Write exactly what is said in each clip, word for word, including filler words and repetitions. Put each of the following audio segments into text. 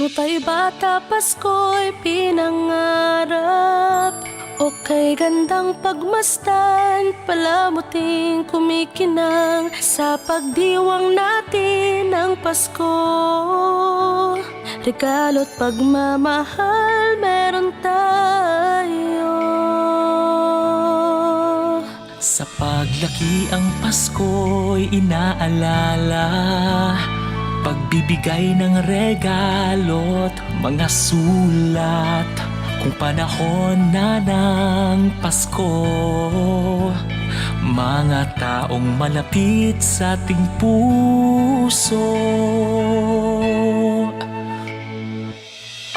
Tay bata, Pasko'y pinangarap. O kay gandang pagmasdan, palamuting kumikinang. Sa pagdiwang natin ng Pasko, regalo't pagmamahal meron tayo. Sa paglaki ang Pasko'y inaalala, pagbibigay ng regalo't mga sulat. Kung panahon na ng Pasko, mga taong malapit sa ating puso.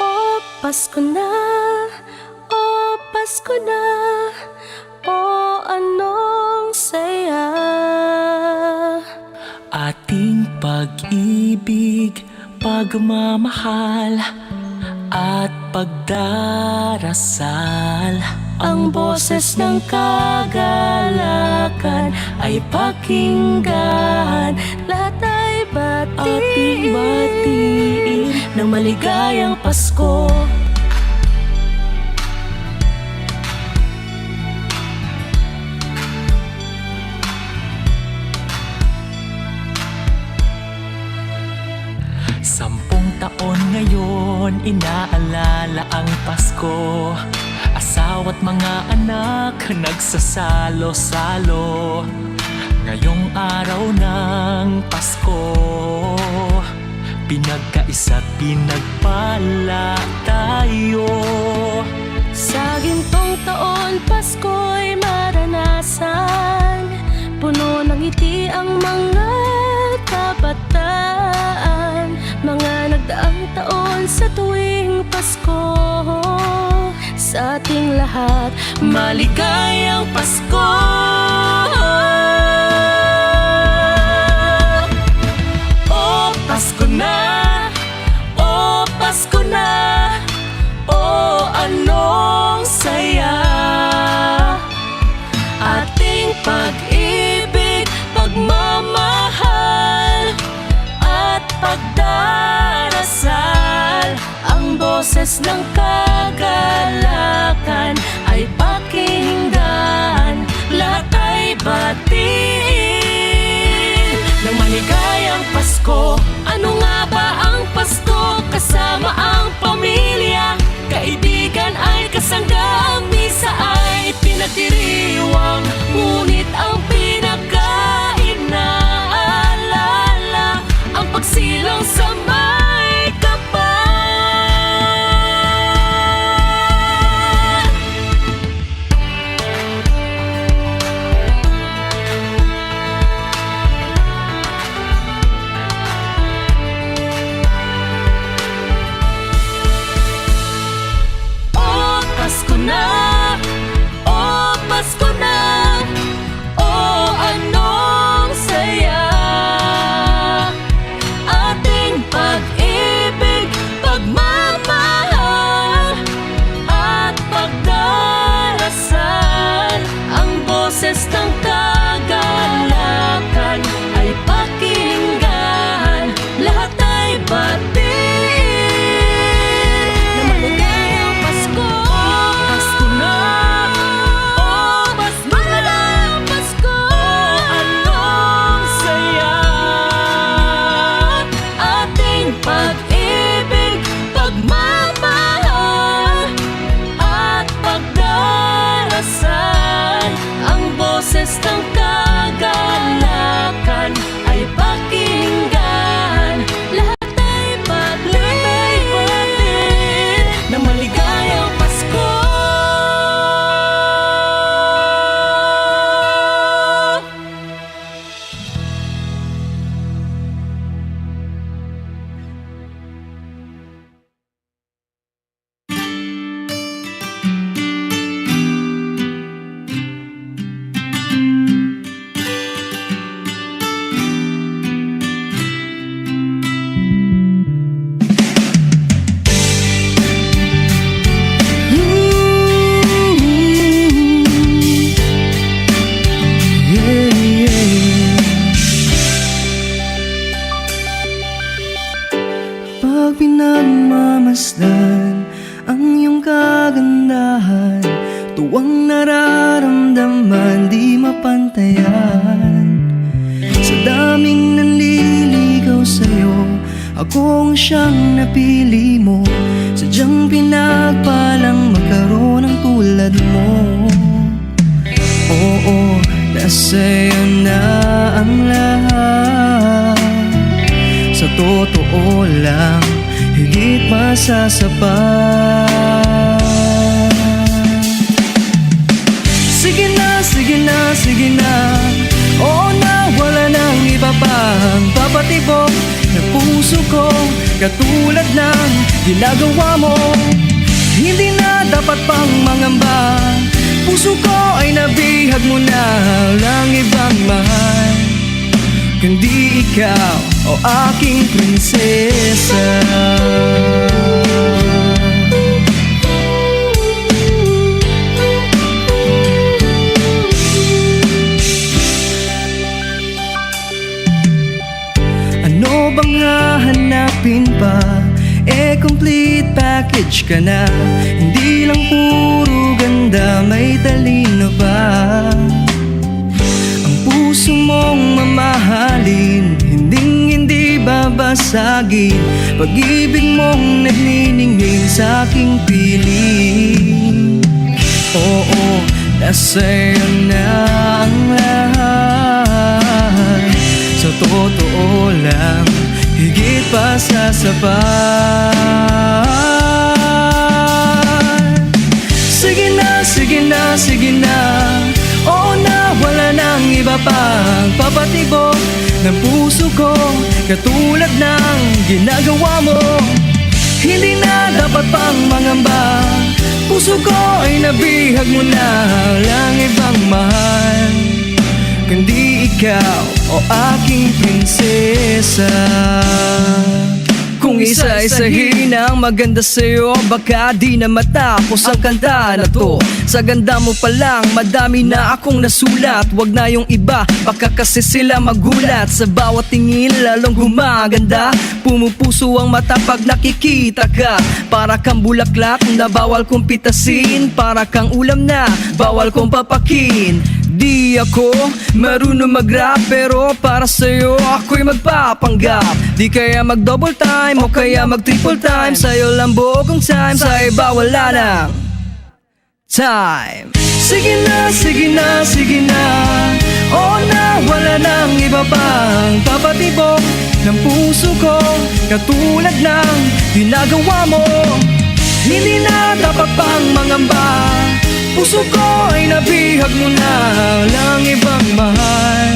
O Pasko na, o Pasko na, o anong saya. Ating pag-ibig, pagmamahal, at pagdarasal. Ang boses ng kagalakan ay pakinggan. Lahat ay batiin. Ating batiin ng maligayang Pasko. Sampung taon ngayon, inaalala ang Pasko. Asawa't mga anak nagsasalo-salo. Ngayong araw ng Pasko, pinagkaisa't pinagpala tayo. Sa gintong taon, Pasko'y maranasan. Puno ng ngiti ang mga kabataan. Mga nagdaang taon, sa tuwing Pasko, sa ating lahat, maligayang Pasko. O Pasko na, o Pasko na, o anong saya. Ating pag-ibig, pagmamahal, at pagdarasal. Ang boses ng kagalakan ay pakinggan. Lahat ay batiin ng maligayang Pasko. Ano nga ba ang Pasko? Kasama ang pamilya, kaibigan ay kasangga. Ang misa ay pinagdiriwang, ngunit ang pinakainaalala, ang pagsilang sa may kapal. O Pasko na, o Pasko na, o anong saya. Ating pag-ibig, pagmamahal, at pagdarasal. Ang boses ng kagalakan ay pakinggan. Lahat ay batiin. Na maligayang Pasko. Pasko na. O Pasko na. Maligayang Pasko. O anong saya. Ating pag-ibig, pagmamahal, at pagdarasal. Ang boses ng kagalakan ay pakinggan. Lahat ay pati, pati na maligayang Pasko. Nararamdaman di mapantayan. Sa daming nanliligaw sa'yo, ako ang siyang napili mo. Sadyang pinagpalang magkaroon ng tulad mo. Oo, nasa'yo na ang lahat. Sa totoo lang, higit masasapat. Sige na, sige na, sige na. Oo na, wala nang iba pang papatibok ng puso ko. Katulad ng ginagawa mo, hindi na dapat pang mangamba. Puso ko ay nabihag mo na, lang ibang mahal, kundi ikaw, o aking prinsesa. Ano bang hahanapin pa? Eh, complete package ka na. Hindi lang puro ganda, may talino pa. Ang puso mong mamahalin, hinding hindi babasagin. Pag-ibig mong nagniningning sa aking piling. Oo, nasa'yo na ang lahat. Sa totoo lang, higit pa sa sapat. Sige na, sige na, sige na. Oo na, wala nang iba pang papatibok ng puso ko, katulad ng ginagawa mo. Hindi na dapat pang mangamba. Puso ko ay nabihag mo na, lang ibang mahal, kundi ikaw, o aking prinsesa. Kung isa-isahin ang maganda sa'yo, baka di na matapos ang kanta na to. Sa ganda mo pa lang, madami na akong nasulat. Wag na yung iba, baka kasi sila magulat. Sa bawat tingin, lalong gumaganda. Pumupuso ang mata pag nakikita ka. Para kang bulaklak na bawal kong pitasin. Para kang ulam na bawal kong papakin. Di ako marunong mag-rap, pero para sa'yo ako'y magpapanggap. Di kaya mag-double time o kaya mag-triple time. Sa'yo lang buong time, sa iba wala nang time. Sige na, sige na, sige na. Oo na, wala nang iba pang papatibok ng puso ko, katulad ng ginagawa mo. Hindi na dapat pang mangamba. Puso ko ay nabihag mo na, lang ibang mahal,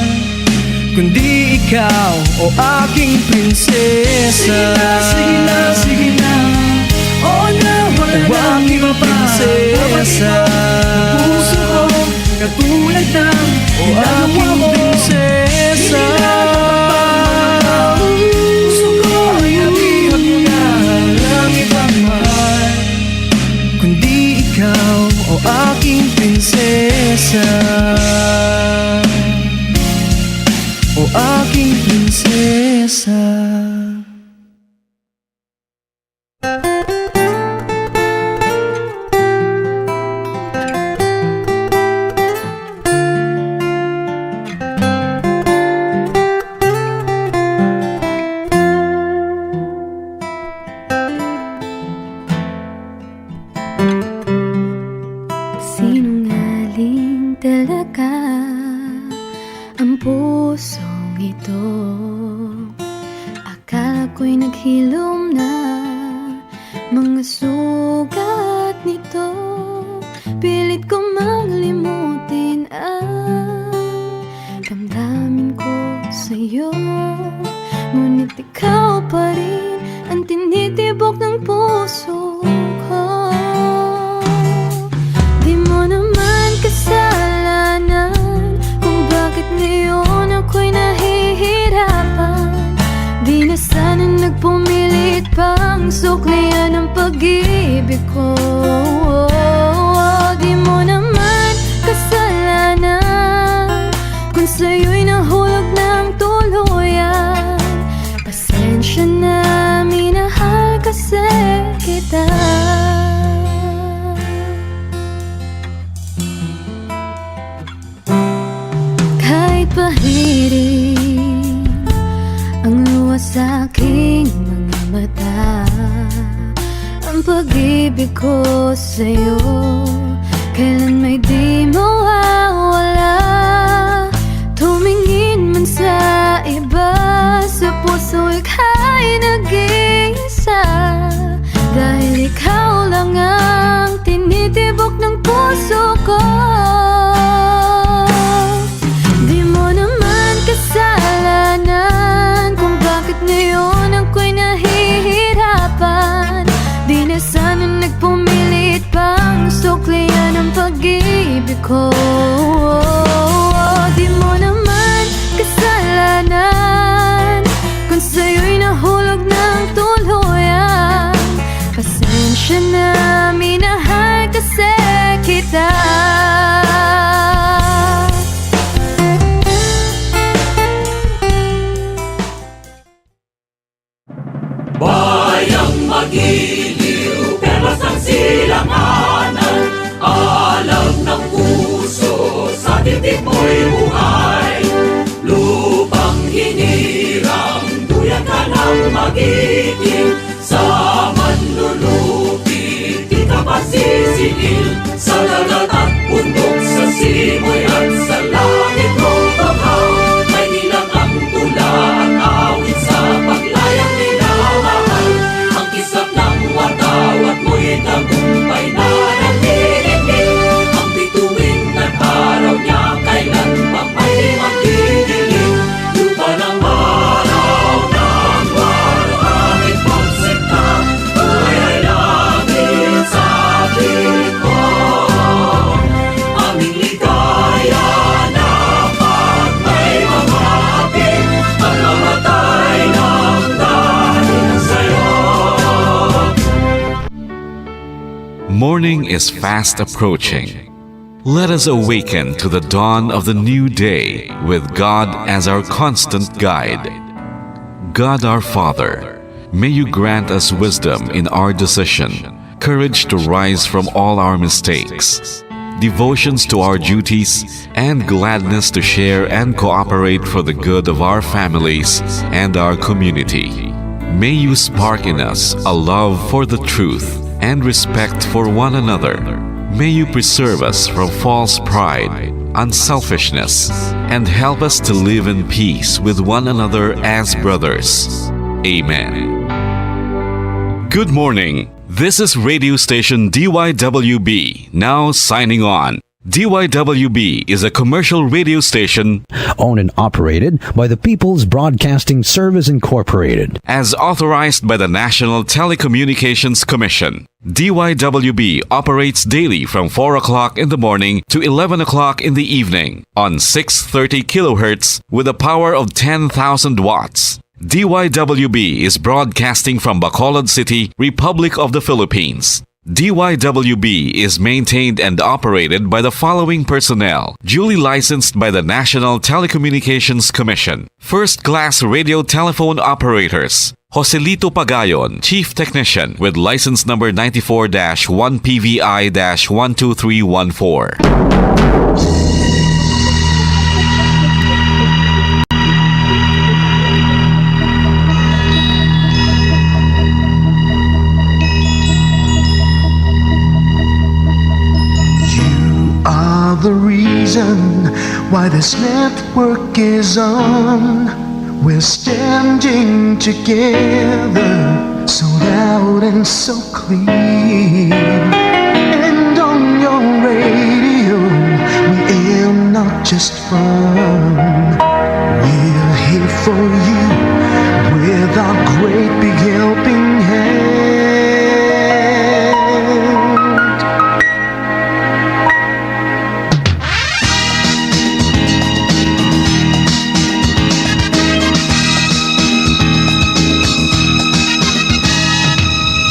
kundi ikaw, o aking prinsesa. Sige na, sige na, sige na. Oo na, wala O na aking iba pa. Prinsesa. Ang puso ko, katulad ng O ginagawa aking mo. Prinsesa. Hindi na dapat pang mangamba. Puso ko ay nabihag mo na, lang ibang mahal, kundi ikaw, o aking prinsesa. O aking prinsesa. Sinungaling talaga ang pusong ito. Akala ko'y naghilom na mga sugat nito. Pilit ko mang limutin ang damdamin ko sa'yo. Ngunit ikaw pa rin ang tinitibok ng puso ko. Di mo naman kasalanan kung bakit ngayon ako'y nahihirapan. Di na sana nagpumilit pang suklian ang pag-ibig ko. Di mo naman kasalanan kung sa'yo'y nahulog ng tuluyan. Pasensya na, minahal kasi kita. Sa aking mga mata, ang pag-ibig ko sa'yo, kailan may di mawawala. Tumingin man sa iba, sa puso ika'y nag-iisa. Dahil ikaw lang ang tinitibok ng puso ko. Di mo naman kasalanan kung bakit ngayon ako'y nahihirapan. Di na sana nagpumilit pang suklian ang pag-ibig ko. Di mo naman kasalanan kung sa'yo'y nahulog ng tuluyan. Pasensya na, minahal kasi kita. Bayang magiliw, perlas ng silanganan, alam ng puso sa titik mo'y buhay. Lupang hinirang, duyan ka ng magiting, sa manlulupi di ka pasisingil, sa dagat at bundok, sa simoy at sa langit mo tughaw. May nilang ang tula at awit sa paglayang minamahal. Ang kislap ng watawat mo'y tagumpay na nanginginig. Ang bituin at araw niya kailan pang may di magdidilim. Lupa ng araw ng waluhangin pagsikta, buhay ay langit sa atin mo. Aming ligaya na pag may mamati, pagkamatay ng dahil sa'yo. Morning is fast approaching. Let us awaken to the dawn of the new day with God as our constant guide. God our Father, may you grant us wisdom in our decision, courage to rise from all our mistakes, devotions to our duties, and gladness to share and cooperate for the good of our families and our community. May you spark in us a love for the truth and respect for one another. May you preserve us from false pride, unselfishness, and help us to live in peace with one another as brothers. Amen. Good morning. This is radio station D Y W B, now signing on. D Y W B is a commercial radio station owned and operated by the People's Broadcasting Service Incorporated. As authorized by the National Telecommunications Commission. D Y W B operates daily from four o'clock in the morning to eleven o'clock in the evening on six thirty kilohertz with a power of ten thousand watts. D Y W B is broadcasting from Bacolod City, Republic of the Philippines. D Y W B is maintained and operated by the following personnel, duly licensed by the National Telecommunications Commission. First-class radio telephone operators, Joselito Pagayon, Chief Technician, with license number ninety-four dash one P V I dash one two three one four. You are the reason why this network is on. We're standing together, so loud and so clear. And on your radio, we aim not just fun. We're here for you with our great big helping hand.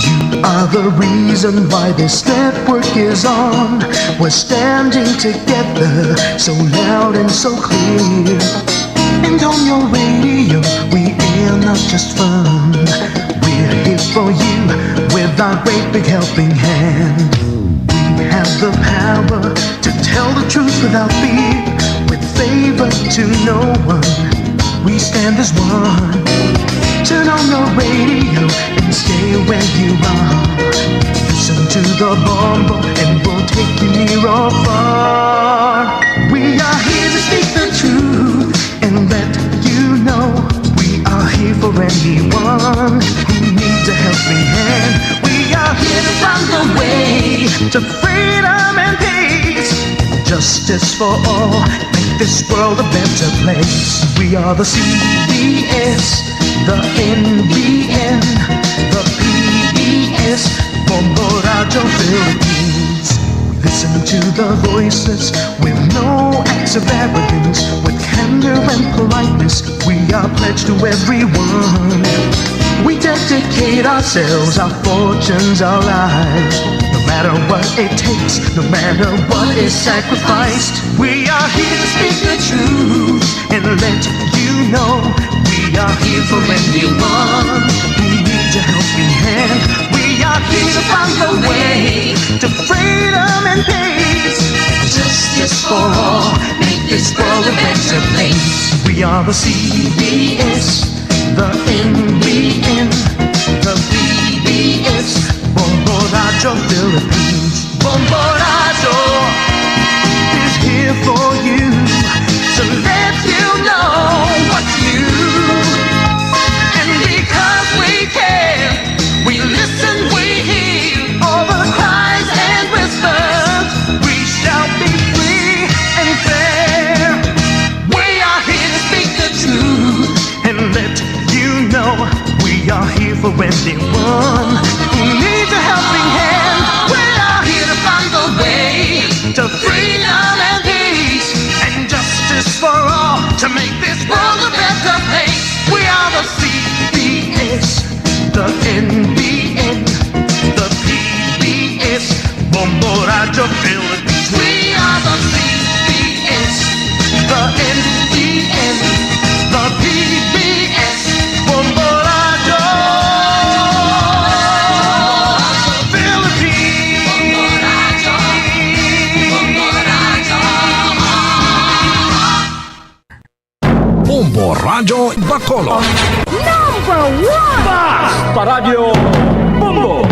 You are the reason why this network is on. We're standing together, so loud and so clear. And on your radio, we air not just fun. We're here for you with our great big helping hand. We have the power to tell the truth without fear, with favor to no one. We stand as one. Turn on the radio and stay where you are. Listen to the Bombo and we'll take you near or far. We are here to speak the truth and let you know we are here for anyone who needs a helping hand. We are here to find the way to freedom and peace. Justice for all, make this world a better place. We are the C B S, the N B N, the P B S, Bombo Radyo Philippines. Listen to the voices with no acts of arrogance, with candor and politeness. We are pledged to everyone. We dedicate ourselves, our fortunes, our lives. No matter what it takes, no matter what is sacrificed, we are here to speak the truth and let you know we are here for anyone who needs a helping hand. We are here to find the way to freedom and peace. Justice for all, make this world a better place. We are the C B S, the N B N, the P B S, Bombo Radyo Philippines. Bombo Radyo is here for you to let you know what's new. And because we care, we listen, we hear all the cries and whispers. We shall be free and fair. We are here to speak the truth and let you know we are here for anyone who needs a helping hand. We are here to find the way to freedom and peace and justice for all to make this world a better place. We are the C B S, the N B N, the P B S, Bombo Radyo Philippines. We are the C B S, the N B N, the P B S, Bombo Radyo Philippines. Bombo Radyo Bacolod. Number one! Basta Radyo Bombo!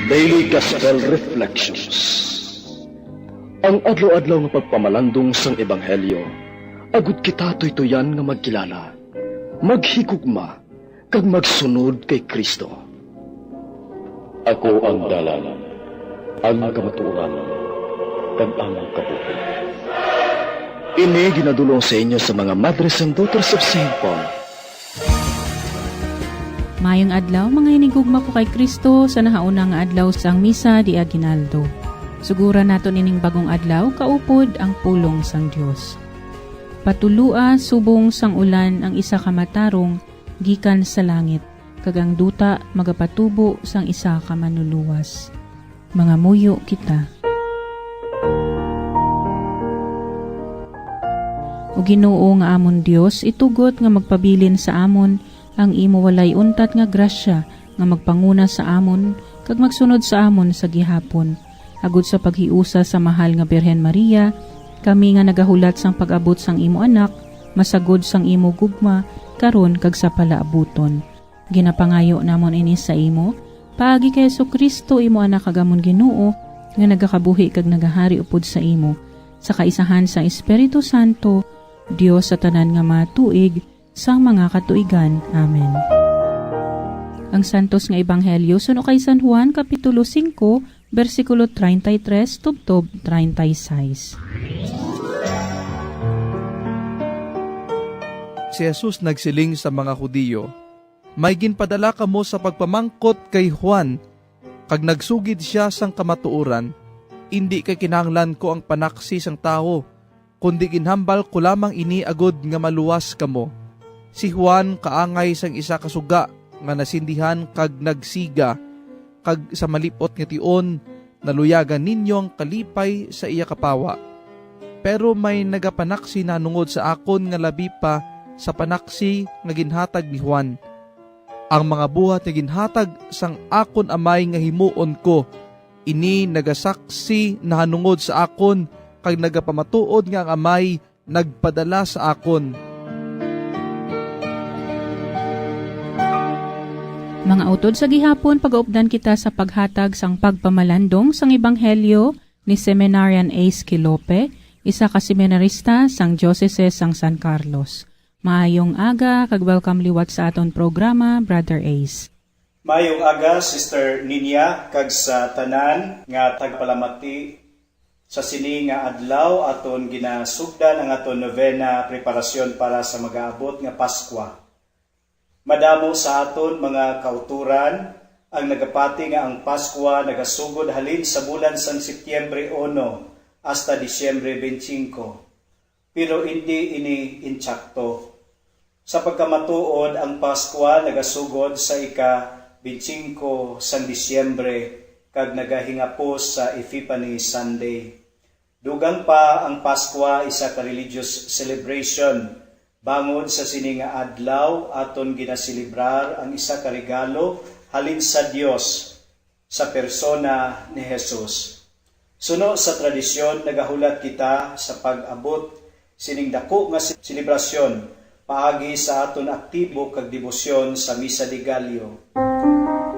Daily Gospel Reflections. Ang adlaw-adlaw nga pagpamalandong sang Ebanghelyo, agud kita tuytuyan nga magkilala, maghigugma, kag magsunod kay Cristo. Ako ang dalan, ang kamatuoran, kag ang kabuhi. Ini ginadul-ong sa inyo sa mga Madres and Daughters of Saint Paul. Maayong adlaw, mga hinigugma ko kay Cristo, sa nahauna nga adlaw sang Misa de Aguinaldo. Suguran naton ining bagong adlaw, kaupod ang pulong sang Dios. Patulua subong sang ulan ang isa ka matarong gikan sa langit, kag ang duta magapatubo sang isa ka manluluwas. Mangamuyo kita. O Ginoo nga amon Dios, itugot nga magpabilin sa amon ang imo walay untat nga grasya, nga magpanguna sa amon kag magsunod sa amon sa gihapon, agud sa paghiusa sa mahal nga Birhen Maria, kami nga nagahulat sang pag-abot sang imo Anak, masagod sang imo gugma, karon kag sa palaabuton. Ginapangayo namon ini sa imo, paagi kay Jesu-Cristo, imo Anak kag amon Ginoo, nga nagakabuhi kag nagahari upod sa imo, sa kaisahan sang Espiritu Santo, Dios sa tanan nga mga tuig, sang mga katuigan. Amen. Ang Santos nga Ebanghelyo suno kay San Juan, Kapitulo singko, bersikulo treinta y tres tubtob treinta y seis. Si Jesus nagsiling sa mga Hudiyo, "May ginpadala kamo sa pagpamangkot kay Juan, kag nagsugid sia sang kamatuoran, 'Indi kay kinahanglan ko ang panaksi sang tawo, kundi ginhambal ko lamang ini agud nga maluwas kamo.' Si Juan kaangay sang isa ka suga nga nasindihan kag nagsiga, kag sa malip-ot nga tion naluyagan ninyo ang kalipay sa iya kapawa. Pero may nagapanaksi nahanungod sa akon nga labi pa sa panaksi nga ginhatag ni Juan. Ang mga buhat nga ginhatag sang akon Amay nga himuon ko, ini nagasaksi nahanungod sa akon kag nagapamatuod nga ang Amay nagpadala sa akon. Mga utod sa gihapon, pagaupdan kita sa paghatag sang pagpamalandong sang Ebanghelyo ni Seminarian Ace Quilope, isa ka seminarista sang Diocese sang San Carlos. Maayong aga kag welcome liwat sa aton programa, Brother Ace. Maayong aga, Sister Ninia, kag sa tanan nga tagpalamati sa sini nga adlaw. Aton ginasugdan ang aton novena preparasyon para sa magaabot nga Paskwa. Madamo sa aton mga kauturan ang nagapati nga ang Paskwa nagasugod halin sa bulan sang Setyembre uno hasta Disyembre twenty-five, pero indi ini insakto. Sa pagkamatuod, ang Paskwa nagasugod sa ika-twenty-five sang Disyembre kag nagahingapos sa Epiphany Sunday. Dugang pa, ang Paskwa isa ka religious celebration. Bangod sa sini nga adlaw, aton ginaselebrar ang isa ka regalo halin sa Dios sa persona ni Jesus. Suno sa tradisyon, nagahulat kita sa pag-abot sining dako nga se-, selebrasyon paagi sa aton aktibo kag debosyon sa Misa de Gallo.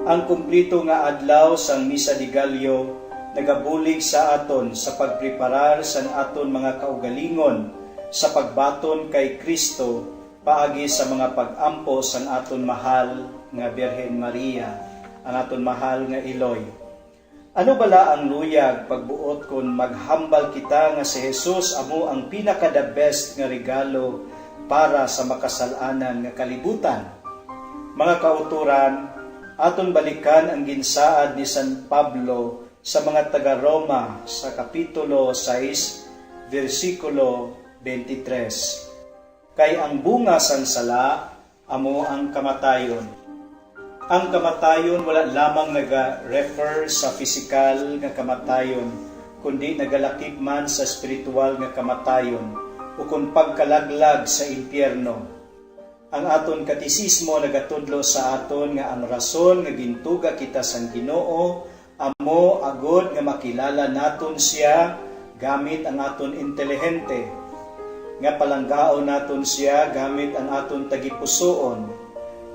Ang kumpleto nga adlaw sang Misa de Gallo nagabulig sa aton sa pagpreparar sang aton mga kaugalingon sa pagbaton kay Cristo paagi sa mga pag-ampo sang aton mahal nga Birhen Maria, ang aton mahal nga iloy. Ano bala ang luyag pagbuot kon maghambal kita nga si Jesus amo ang pinaka-the best nga regalo para sa makasal-anan nga kalibutan? Mga kautoran, aton balikan ang ginsaad ni San Pablo sa mga taga-Roma sa Kapitulo sais, bersikulo twenty-three. Kay ang bunga sang sala amo ang kamatayon. Ang kamatayon wala lamang naga-refer sa pisikal nga kamatayon, kundi nagalakip man sa espiritual nga kamatayon, ukon pagkalaglag sa impyerno. Ang aton katesismo nagatudlo sa aton nga ang rason nga gintuga kita sang Ginoo amo agud nga makilala naton sia gamit ang aton intelihente, nga palanggaon naton sia gamit ang aton tagipusoon,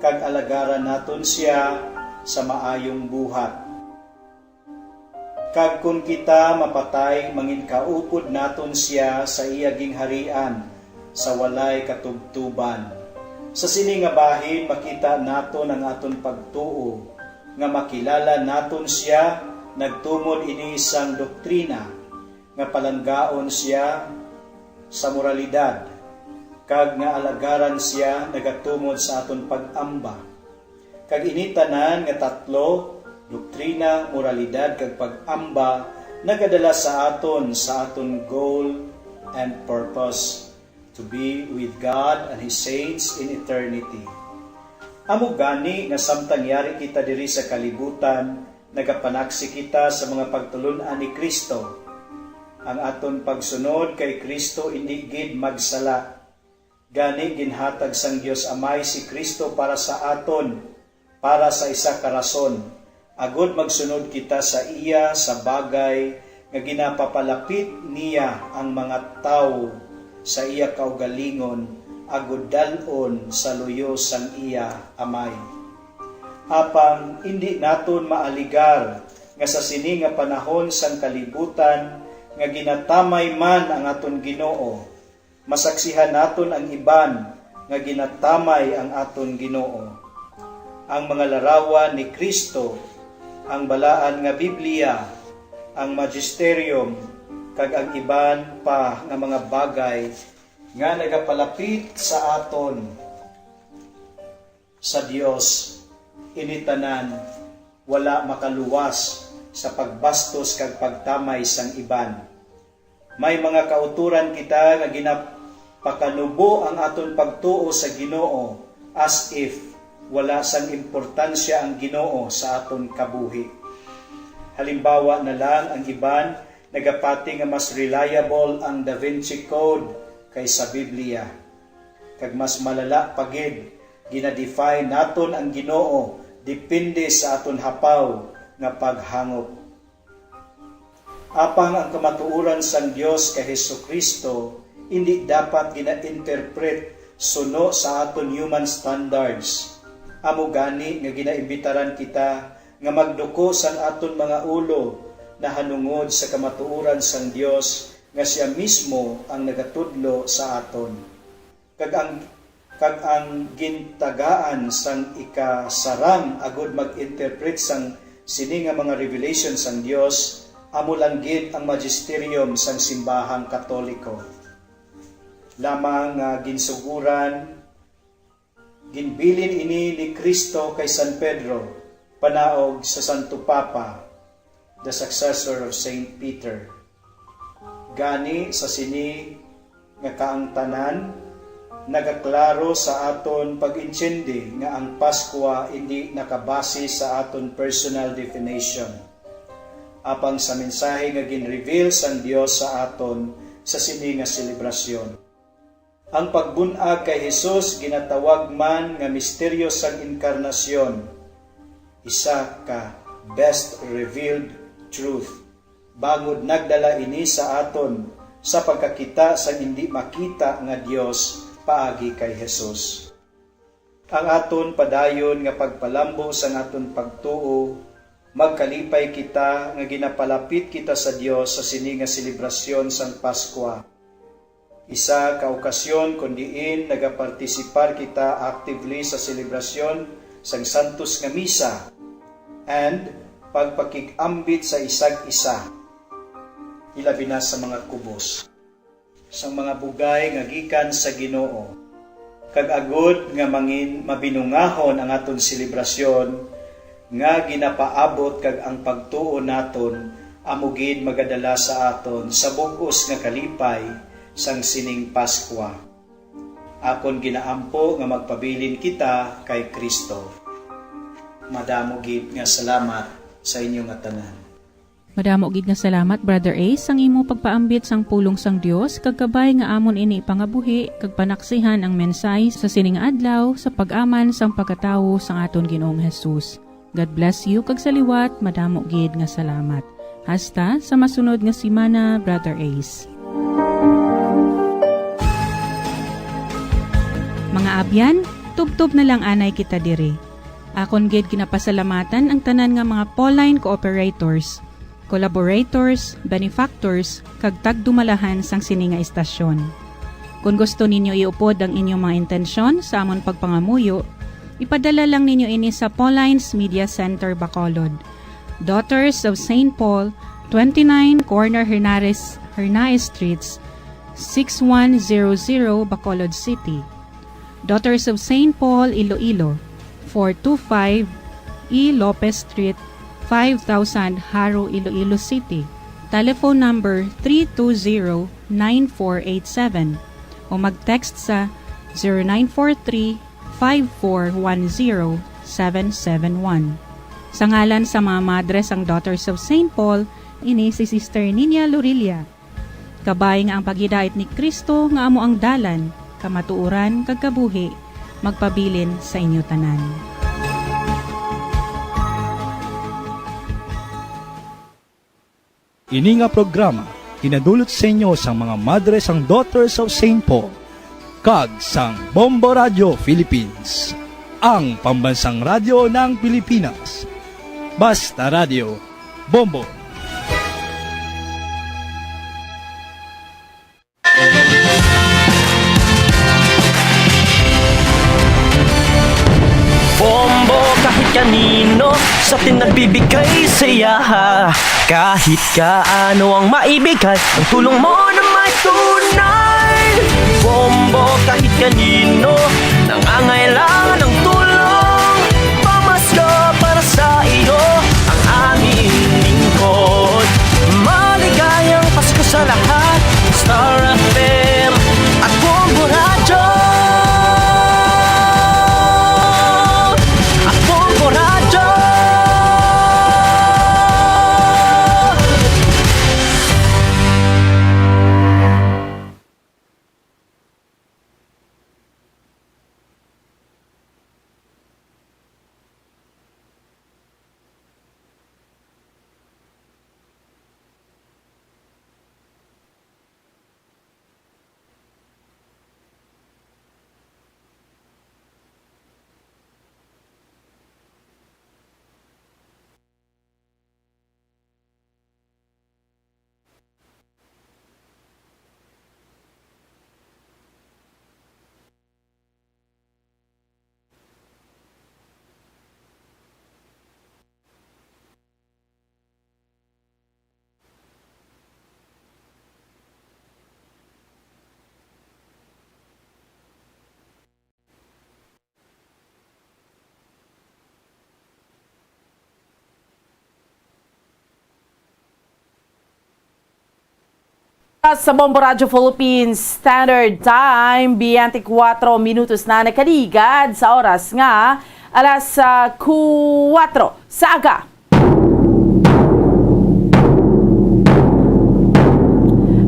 kag alagaran naton sia sa maayong buhat. Kag kon kita mapatay, manginkaupod naton sia sa iya gingharian sa walay katubtoban. Sa sini nga bahin, makita naton ang aton pagtuo nga makilala naton sia nagtumod ini sang doktrina, nga palanggaon sia sa moralidad, kag nga alagaran sia nagatumod sa aton pag-amba. Kag ini tanan nga tatlo, doktrina, moralidad, kag pag-amba, nagadala sa aton sa aton goal and purpose, to be with God and His saints in eternity. Amo gani nga samtang yari kita diri sa kalibutan, nagapanaksi kita sa mga pagtulon-an ni Cristo. Ang aton pagsunod kay Cristo indi gid magsala. Gani, ginhatag sang Dios Amay si Cristo para sa aton, para sa isa ka rason, agud magsunod kita sa iya sa bagay nga ginapapalapit niya ang mga tawo sa iya kaugalingon, agud dal-on sa luyo sang iya Amay. Apang indi naton maaligar nga sa sini nga panahon sang kalibutan nga ginatamay man ang aton Ginoo, masaksihan naton ang iban nga ginatamay ang aton Ginoo. Ang mga larawan ni Cristo, ang Balaan nga Biblia, ang Magisterium, kag ang iban pa nga mga bagay nga nagapalapit sa aton sa Dios, ini tanan wala makaluwas sa pagbastos kag pagtamay sang iban. May mga kautoran kita nga ginapakanubo ang aton pagtuo sa Ginoo, as if wala sang importansya ang Ginoo sa aton kabuhi. Halimbawa na lang, ang iban nagapati nga mas reliable ang Da Vinci Code kaysa Biblia. Kag mas malala pa gid, gina-defy naton ang Ginoo depende sa aton hapaw nga paghangop. Apang ang kamatuoran sang Dios kay Jesu-Cristo indi dapat gina-interpret suno sa aton human standards. Amo gani nga ginaimbitaran kita nga magduko sang aton mga ulo nahanungod sa kamatuoran sang Dios nga sia mismo ang nagatudlo sa aton. Kag ang, kag ang gintagaan sang ikasarang agud mag-interpret sang sini nga mga revelation sang Dios amo lang gid ang magisterium sang simbahang Katoliko. Lamang nga ginsuguran, ginbilin ini ni Cristo kay San Pedro, panaog sa Santo Papa, the successor of Saint Peter. Gani sa sini nga kaangtanan, nagaklaro sa aton pag-intindi nga ang Paskwa indi nakabase sa aton personal definition, apang sa mensahe nga gin-reveal sang Dios sa aton sa sini nga selebrasyon. Ang pagbun-ag kay Jesus ginatawag man nga misteryo sang inkarnasyon, isa ka best revealed truth, bangod nagdala ini sa aton sa pagkakita sang indi makita nga Dios paagi kay Jesus. Ang aton padayon nga pagpalambo sang aton pagtuo, magkalipay kita nga ginapalapit kita sa Dios sa sini nga selebrasyon sang Paskwa. Isa ka okasyon kon diin nagapartisipar kita actively sa selebrasyon sang Santos nga Misa and pagpakig-ambit sa isag isa, ilabi na sa mga kubos, sang mga bugay nga gikan sa Ginoo, kag agud nga mangin mabinungahon ang aton selebrasyon nga ginapaabot kag ang pagtuo naton amo gid magadala sa aton sa bug-os nga kalipay sang sining Paskwa. Akon ginaampo nga magpabilin kita kay Cristo. Madamo gid nga salamat sa inyo nga tanan. Madamo gid nga salamat, Brother Ace, sang imo pagpaambit sang pulong sang Dios, kag kabay nga amon ini ipangabuhi kag panaksihan ang mensahe sa sining adlaw sa pag-aman sang pagkatawo sang aton Ginoong Jesus. God bless you, kag sa liwat, madamo gid nga salamat. Hasta sa masunod nga semana, Brother Ace. Mga abyan, tubtob na lang anay kita diri. Akon gid ginapasalamatan ang tanan nga mga Pauline cooperators, collaborators, benefactors, kag tagdumalahan sang sini nga istasyon. Kon gusto ninyo iupod ang inyong mga intensyon sa amon pagpangamuyo, ipadala lang ninyo ini sa Pauline's Media Center, Bacolod, Daughters of Saint Paul, twenty-nine Corner Hernares, Hernaez Streets, six one zero zero, Bacolod City. Daughters of Saint Paul, Iloilo, four two five E Lopez Street, five thousand, Jaro, Iloilo City. Telephone number three two zero, nine four eight seven, o mag-text sa zero nine four three, five four one zero, seven seven one. Sa ngalan sa mga madre sang Daughters of Saint Paul, ini si Sister Niña Lorilla. Kabay nga ang paghidait ni Cristo nga amo ang dalan, kamatuoran, kag kabuhi, magpabilin sa inyo tanan. Ini nga programa ginadulot sa inyo sang mga madre sang Daughters of Saint Paul kag sang Bombo Radio Philippines, ang pambansang radyo ng Pilipinas. Basta Radio, Bombo. Bombo kahit kanino sa atin nagbibigay saya. Kahit kaano ang maibigay, ang tulong mo na may tunay. Bombo kahit kanino nangangailangan ng tulong. Pamasko para sa iyo ang aming lingkod. Maligayang Pasko sa lahat. Star F M at Bombo Radyo. At Bombo Radyo. Sa Bombo Radyo Philippines Standard Time, twenty-four minutos na nakaligad sa oras nga alas, ah, kuwatro sa aga.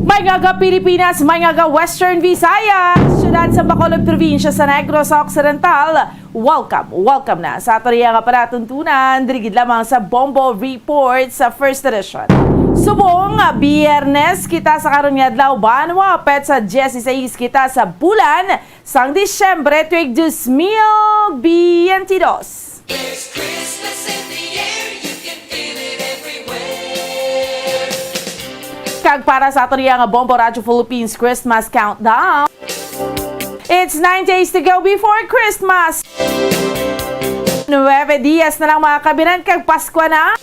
May nga aga Pilipinas, may nga aga Western Visayas, siyudad sa Bacolod, probinsya sa Negros Occidental. Welcome, welcome na sa ato niya nga palatuntunan, diri gid lamang sa Bombo Report sa First Edition. Subong, ah, Biyernes kita sa karon nga adlaw, banwa, petsa dieciséis kita sa bulan sang Disyembre, tuig dos mil biyentidós. There's Christmas in the air, you can feel it everywhere. Kag para sa ato niya nga Bombo Radyo Philippines Christmas Countdown, it's nine days to go before Christmas. Nuebe dias na lang, mga kabinan, kag Paskwa na.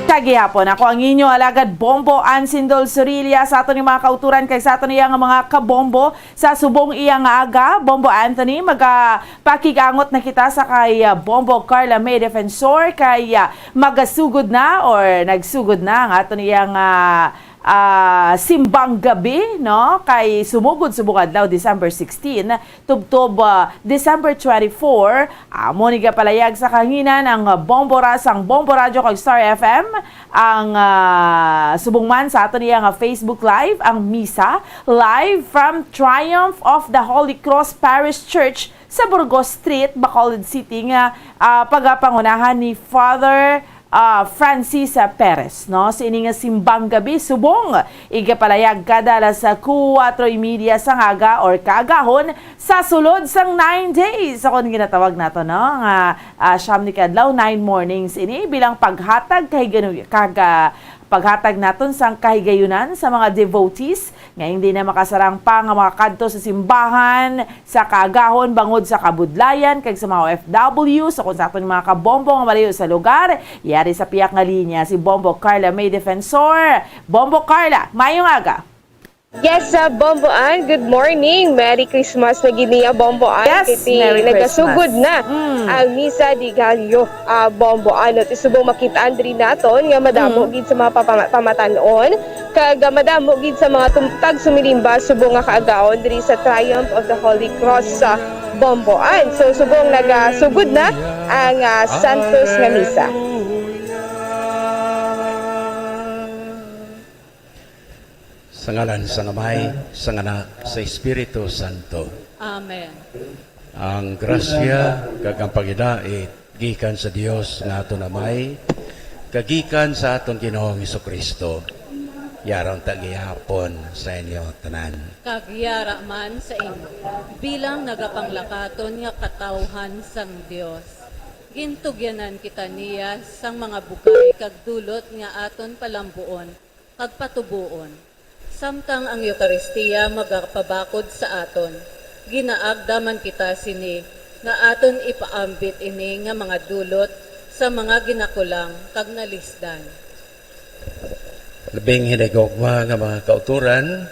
Kagihapon, ako ang inyo alagad Bombo Ansindol Surilla sa ato ni mga kauturan kag sa ato niya nga mga kabombo sa subong iya nga aga. Bombo Anthony, magapakig-angot na kita sa kay, ah, Bombo Carla May Defensor kay, ah, magasugod na or nagsugod na ang ato niya nga, ah, simbang gabi, no? Kay sumugod subong adlaw, December sixteen, tubtob, ah, December twenty-four, amo ni gapalayag sa kahanginan ang Bombo Ra sang Bombo Radyo kag Star F M. Ang, ah, subong man sa ato niya nga Facebook Live, ang misa live from Triumph of the Holy Cross Parish Church sa Burgos Street, Bacolod City, nga, ah, pagapangunahan ni Father, ah, Francis Perez, no? Sa ini nga simbang gabi, subong igapalayag kada alas kuwatro y media sang aga or kaagahon sa sulod sang nine days, sa kon ginatawag nato, no, nga, ah, siyam ni kadlaw, nine mornings ini bilang paghatag kahigano-, kag, ah, paghatag naton sang kahigayunan sa mga devotees nga hindi na makasarang pa nga makakadto sa simbahan sa kaagahon bangod sa kabudlayan kag sa mga O F W, sa kon sa aton mga kabombo nga malayo sa lugar, yari sa piyak nga linya si Bombo Carla May Defensor. Bombo Carla, mayong aga. Yes, uh, Bombo Ann, good morning. Merry Christmas na gid niya, Bombo Ann. Yes, kay ti Merry nagasugod Christmas na Mm. ang Misa de Gallo, uh, Bombo Ann. At isubong makit-an diri naton nga madamo Mm. gid sa mga papama-, pamatan-on, kag, uh, madamo gid sa mga tum-, tag sumilimba subong nga kaagahon diri sa Triumph of the Holy Cross sa Bombo Ann. So, subong nagasugod na ang, uh, Santos nga Misa. Sa ngalan sang Amay, sang Anak, sa Espiritu Santo. Amen. Ang grasya kag ang paghidait gikan sa Dios nga aton Amay, kag gikan sa aton Ginoong Jesu-Cristo, yara unta gihapon sa inyo tanan. Kag yara man sa inyo, bilang nagapanglakaton nga katawuhan sang Dios. Gintugyanan kita niya sang mga bugay kag dulot nga aton palambuon kag patuboon. Samtang ang Eukaristia magapabakod sa aton, ginaagda man kita sini nga aton ipaambit ini nga mga dulot sa mga ginakulang kag nalisdan. Labing hinigugma nga mga kauturan,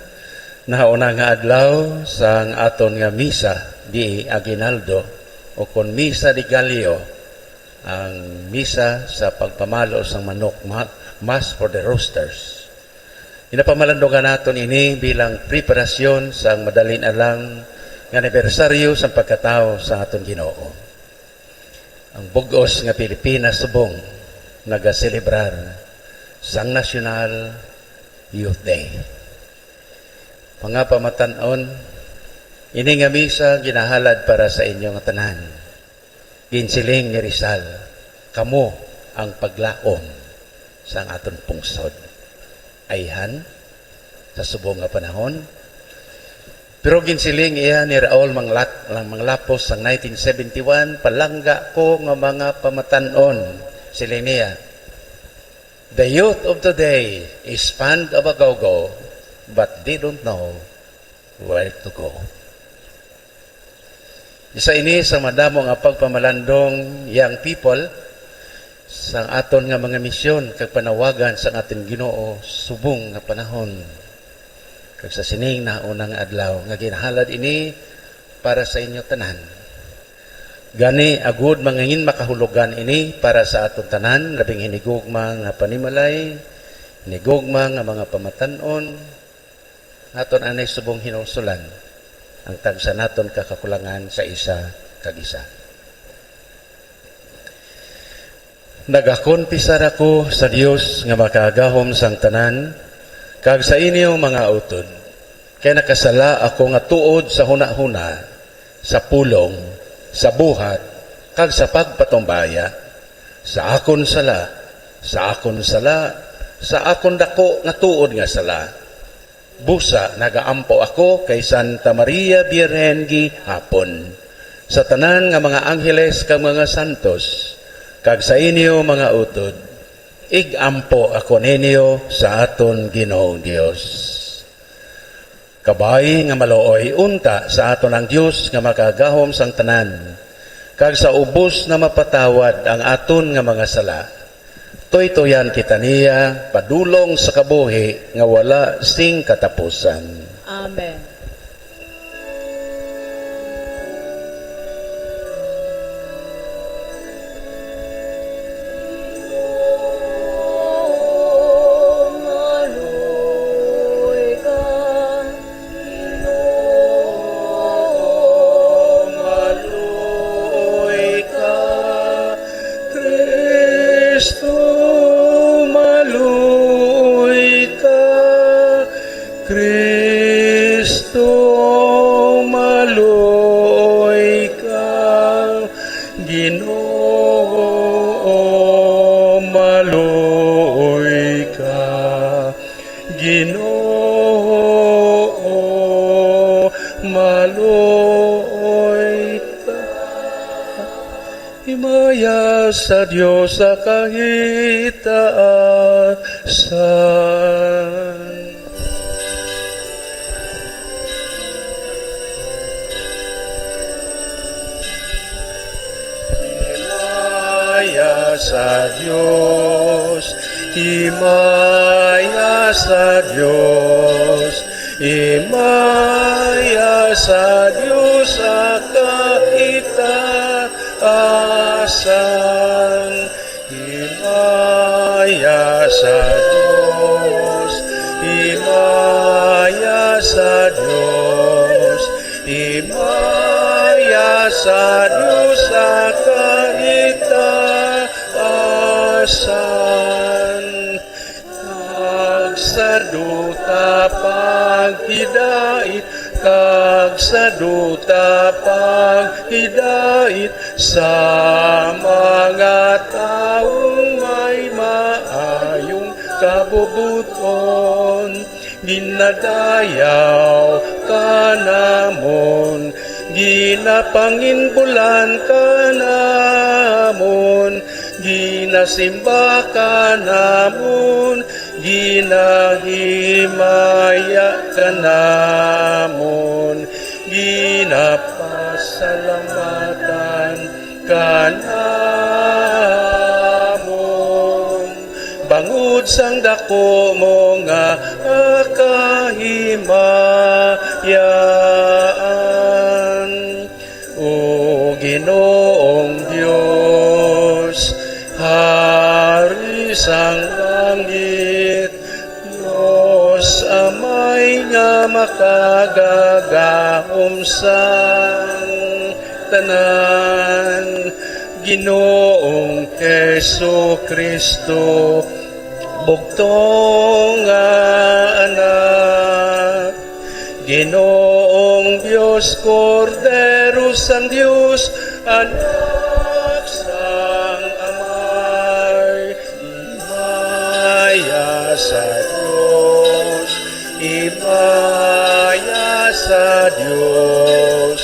nahauna nga adlaw sang aton nga Misa de Aguinaldo, o kon Misa de Gallo, ang misa sa pagpamalo sang manok, ma-, Mass for the Roosters. Ginapamalandungan naton ini bilang preparasyon sang madalin alang nga anibersaryo sang pagkatawo sa aton Ginoo. Ang bug-os nga Pilipinas subong nagaselebrar sang National Youth Day. Mga pamatan-on, ini nga misa ginahalad para sa inyo nga tanan. Ginsiling ni Rizal, "Kamo ang paglaom sang aton pungsod." Ayhan, sa subong nga panahon. Pero ginsiling iya ni Raul Manglat-, Manglapos sang nineteen seventy-one, "Palangga ko nga mga pamatan-on," siling niya, "The youth of today is fond of a go-go, but they don't know where to go." Isa ini sa madamo nga pagpamalandong, young people, sa aton nga mga misyon kag panawagan sa aton Ginoo subong nga panahon. Kag sa sining nahauna nga adlaw nga ginahalad ini para sa inyo tanan. Gani, agud mangin makahulugan ini para sa aton tanan, labing hinigugma nga panimalay, hinigugma nga mga pamatan-on, Aton anay subong hinulsulan ang tagsa naton ka kakulangan sa isa kag isa. Nagakonpisar ako sa Dios nga Makagagahom sang Tanan, kag sa inyo, mga utod, kay nakasala ako nga tuod sa hunahuna, sa pulong, sa buhat, kag sa pagpatumbaya, sa akon sala, sa akon sala, sa akon daku nga tuod nga sala. Busa nagaampo ako kay Santa Maria Birhen gihapon, sa tanan nga mga angheles kag mga santos, kag sa inyo, mga utod, igampo ako ninyo sa aton Ginoong Dios. Kabay nga maluoy unta sa aton ang Dios nga Makagagahom sang Tanan, kag sa ubos na mapatawad ang aton nga mga sala. Tuytoyan kita niya padulong sa kabuhi nga wala sing katapusan. Amen. Kristo, maluoy ka. Kristo, maluoy ka. Ginoo, maluoy ka. Ginoo, maluoy ka. Himaya sa Dios sa kahitaasan. Himaya sa Dios, himaya sa Dios, himaya sa Dios sa kahitaasan. Himaya sa Dios, himaya sa Dios, himaya sa Dios sa kahitaasan. Kag sa duta paghidait, kag sa duta paghidait, sa mga taong may maayong kabubut-on, ginadayaw ka namon, ginapanginbulan ka namon, ginasimba ka namon, ginahimaya ka namon, ginapasalamatan ka namon, bangod sang daku mo nga kahimayaan. O Ginoong Dios, Hari sang langit, Dios Amay nga makagagahom sang tanan, Ginoong Jesu-Cristo, bugtong nga Anak, Ginoong Dios, Kordero sang Dios, Anak sang Amay, himaya sa Dios, himaya sa Dios,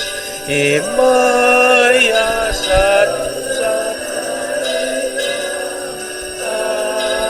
himaya sa Dios sa kahitaasan.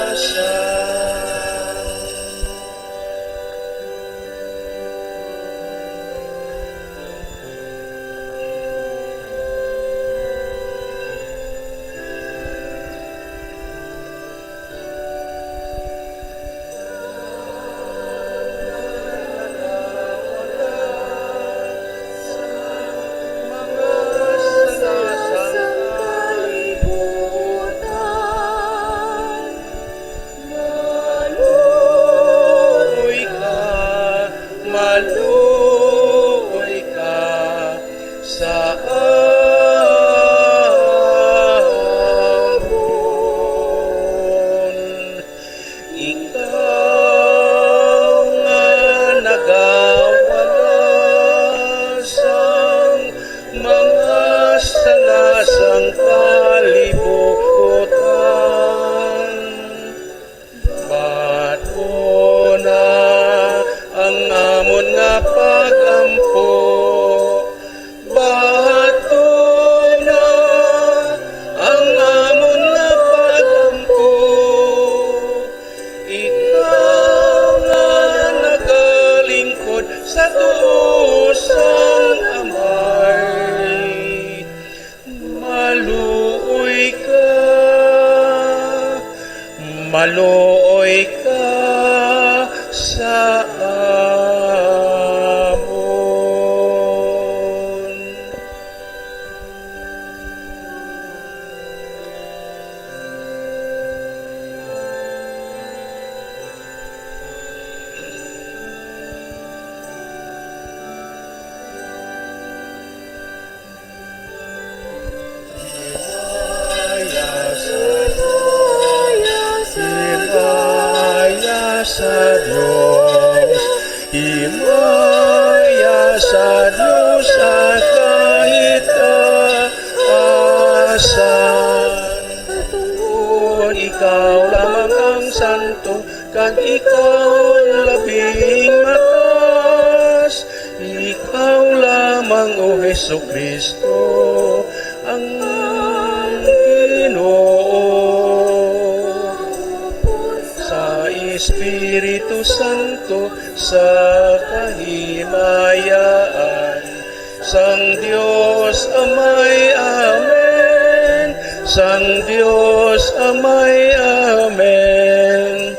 Maluoy ka sa amon. Himaya sa Dios, himaya sa Dios, himaya sa Dios sa kahit asa. Tungod ikaw lamang ang santo, kag ikaw ang labing mataas. Ikaw lamang, O Jesu-Cristo, ang Ginoo. Sa Espiritu Santo, sa kahimayaan sang Dios Amay. Amen. Sang Dios Amay. Amen.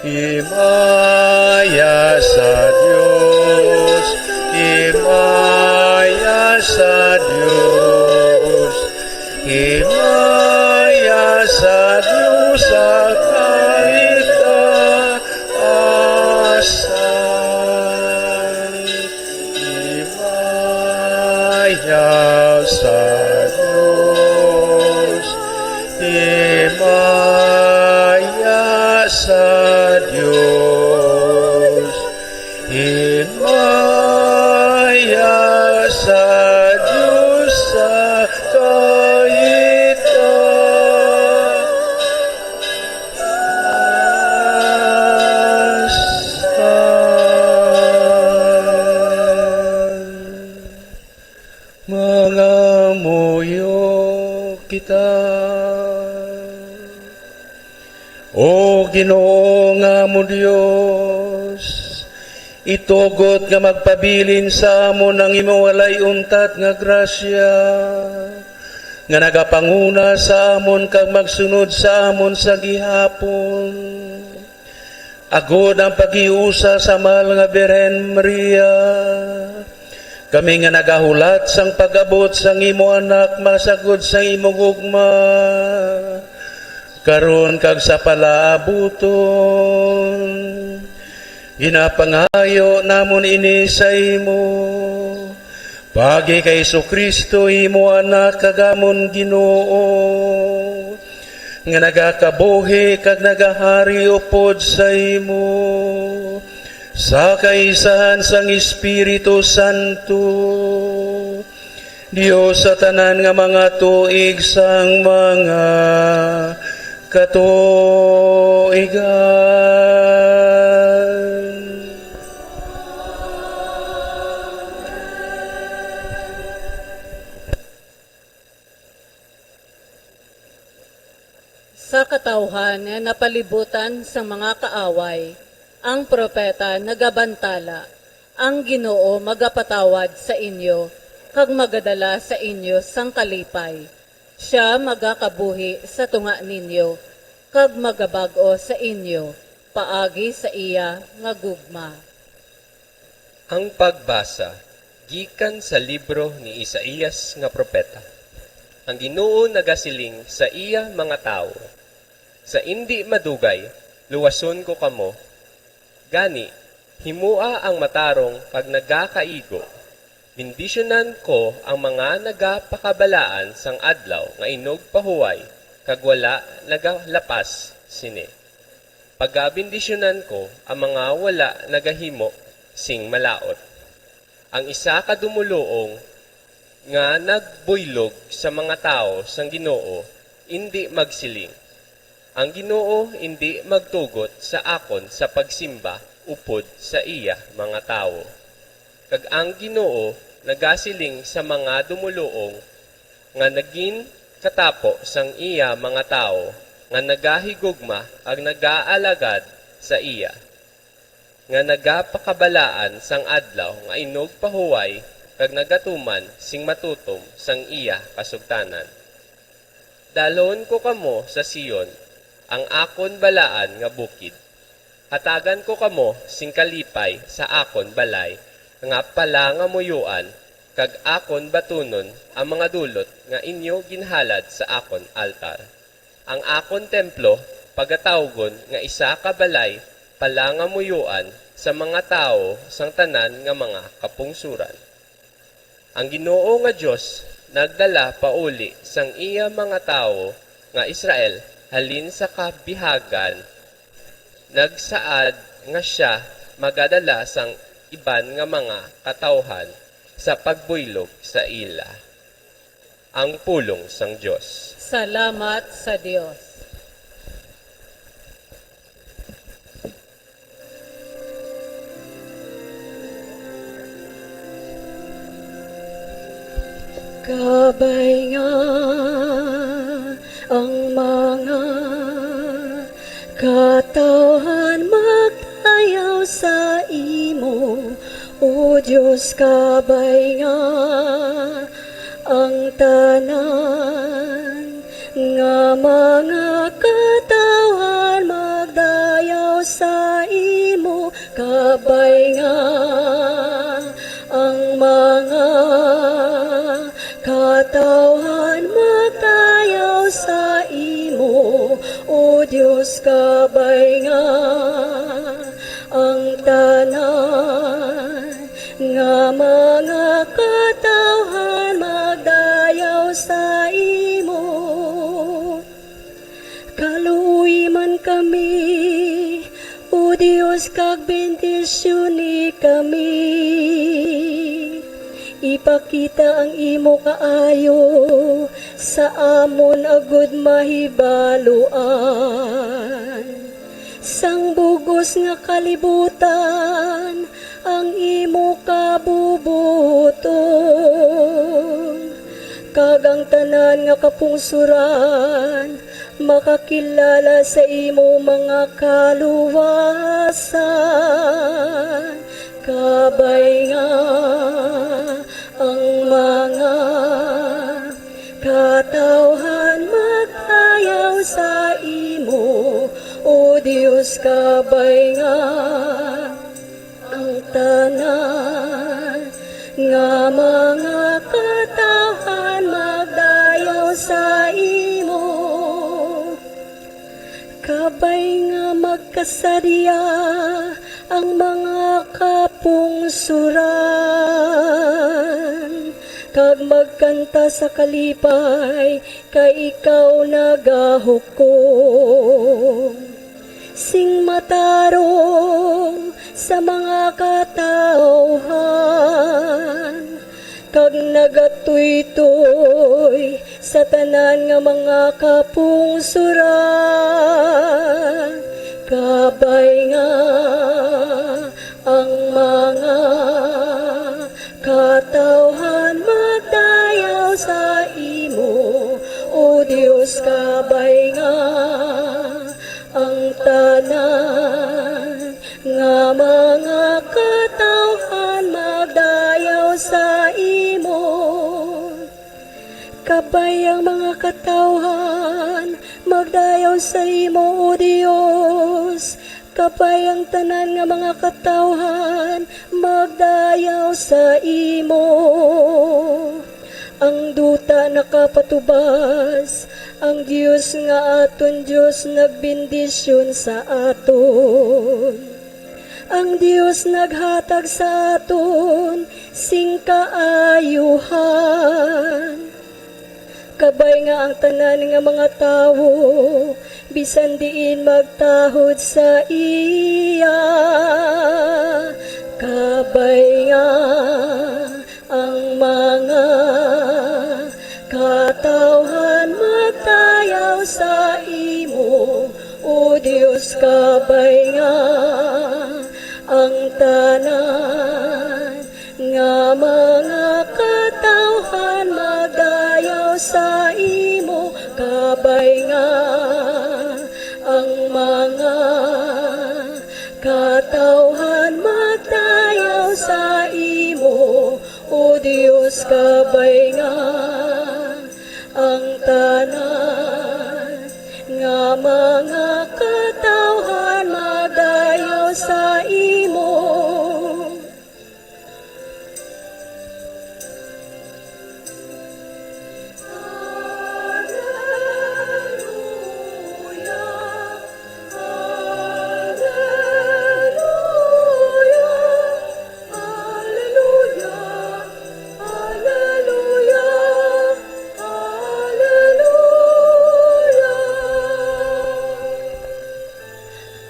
Himaya sa Dios, himaya sa Dios, himaya sa Dios sa kahit asa. Himaya sa Dios, himaya sa Dios, himaya sa Dios sa kahit asa. Mangamuyo kita. O Ginoo nga amon Dios, itugot nga magpabilin sa amon ang imo walay untat nga grasya, nga nagapanguna sa amon kag magsunod sa amon sa gihapon. Agod ang paghiusa sa mahal nga Birhen Maria, kami nga nagahulat sang pag-abot sang imo Anak masagod sang imo gugma, karon kag sa palaabuton, ginapangayo namon ini sa imo. Paagi kay Jesu-Cristo, imo Anak kag amon Ginoo, nga nagakabuhi kag nagahari upod sa imo, sa kaisahan sang Espiritu Santo, Dios sa tanan nga mga tuig sang mga katuigan. Sa katawuhan nga napalibutan sang mga kaaway, ang propeta nagabantala, "Ang Ginoo magapatawad sa inyo, kag magadala sa inyo sang kalipay. Sia magakabuhi sa tunga ninyo, kag magabag-o sa inyo paagi sa iya nga gugma." Ang pagbasa gikan sa libro ni Isaias nga propeta. Ang Ginoo nagasiling sa iya mga tawo, "Sa indi madugay, luwason ko kamo. Gani, himoa ang matarong kag nagakaigo. Bendisyunan ko ang mga nagapakabalaan sang adlaw nga inugpahuway kag wala nagalapas sini. Pagabendisyunan ko ang mga wala nagahimo sing malaut." Ang isa ka dumoluong nga nagbuylog sa mga tawo sang Ginoo indi magsiling, "Ang Ginoo indi magtugot sa akon sa pagsimba upod sa iya mga tawo." Kag ang Ginoo nagasiling sa mga dumoluong nga nagin katapo sang iya mga tawo nga nagahigugma kag nagaalagad sa iya, nga nagapakabalaan sang adlaw nga inugpahuway kag nagatuman sing matutom sang iya kasugtanan. "Dalhon ko kamo sa Sion, ang akon balaan nga bukid. Hatagan ko kamo sing kalipay sa akon balay nga palangamuyoan, kag akon batunon ang mga dulot nga inyo ginhalad sa akon altar. Ang akon templo pagatawgon nga isa ka balay palangamuyoan sa mga tawo sang tanan nga mga kapungsoran. Ang Ginoo nga Dios nagdala pauli sang iya mga tawo nga Israel halin sa kabihagan. Nagsaad nga sia magadala sang iban nga mga katawhan sa pagbuylog sa ila. Ang pulong sang Dios. Salamat sa Dios. Kabay nga ang mga katawhan magdayaw sa imo, O Dios, kabay nga ang tanan nga mga katawhan magdayaw sa imo, kabay nga ang mga katawhan magdayaw sa imo, O Dios, kabay nga ang tanan nga mga katawhan magdayaw sa imo. Kaluoyi man kami, O Dios, kag bendisyoni kami. Ipakita ang imo kaayo sa amon agud mahibaluan sang bug-os nga kalibutan ang imo kabubuton, kag ang tanan nga kapungsoran makakilala sa imo mga kaluwasan. Kabay nga ang mga katawhan magdayaw sa imo, O Dios, kabay nga ang tanan nga mga katawhan magdayaw sa imo. Kabay nga magkasadya ang mga kapungsoran, kag magkanta sa kalipay, kay ikaw nagahukom sing matarong sa mga katawhan, kag nagatuytoy sa tanan nga mga kapungsoran. Kabay nga ang mga katawhan magdayaw sa imo, O Dios, kabay nga ang tanan nga mga katawhan magdayaw sa imo. Kabay ang mga katawhan magdayaw sa imo, O Dios, kabay ang tanan nga mga katawhan magdayaw sa imo. Ang duta nakapatubas, ang Dios nga aton Dios nagbendisyon sa aton. Ang Dios naghatag sa aton sing kaayuhan. Kabay nga ang tanan nga mga tawo bisan diin magtahod sa iya. Kabay nga ang mga katawhan magdayaw sa imo, O Dios, kabay nga ang tanan nga mga katawhan magdayaw sa imo, kabay nga ang mga katawhan magdayaw sa imo, O Dios, kabay nga ang tanan nga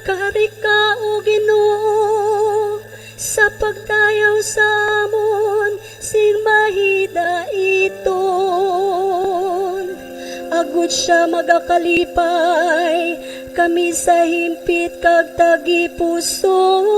Kari ka, O Ginoo, sa pagdayaw sa amon sing mahidaiton, agod siya magakalipay kami sa himpit kag tagipusoon.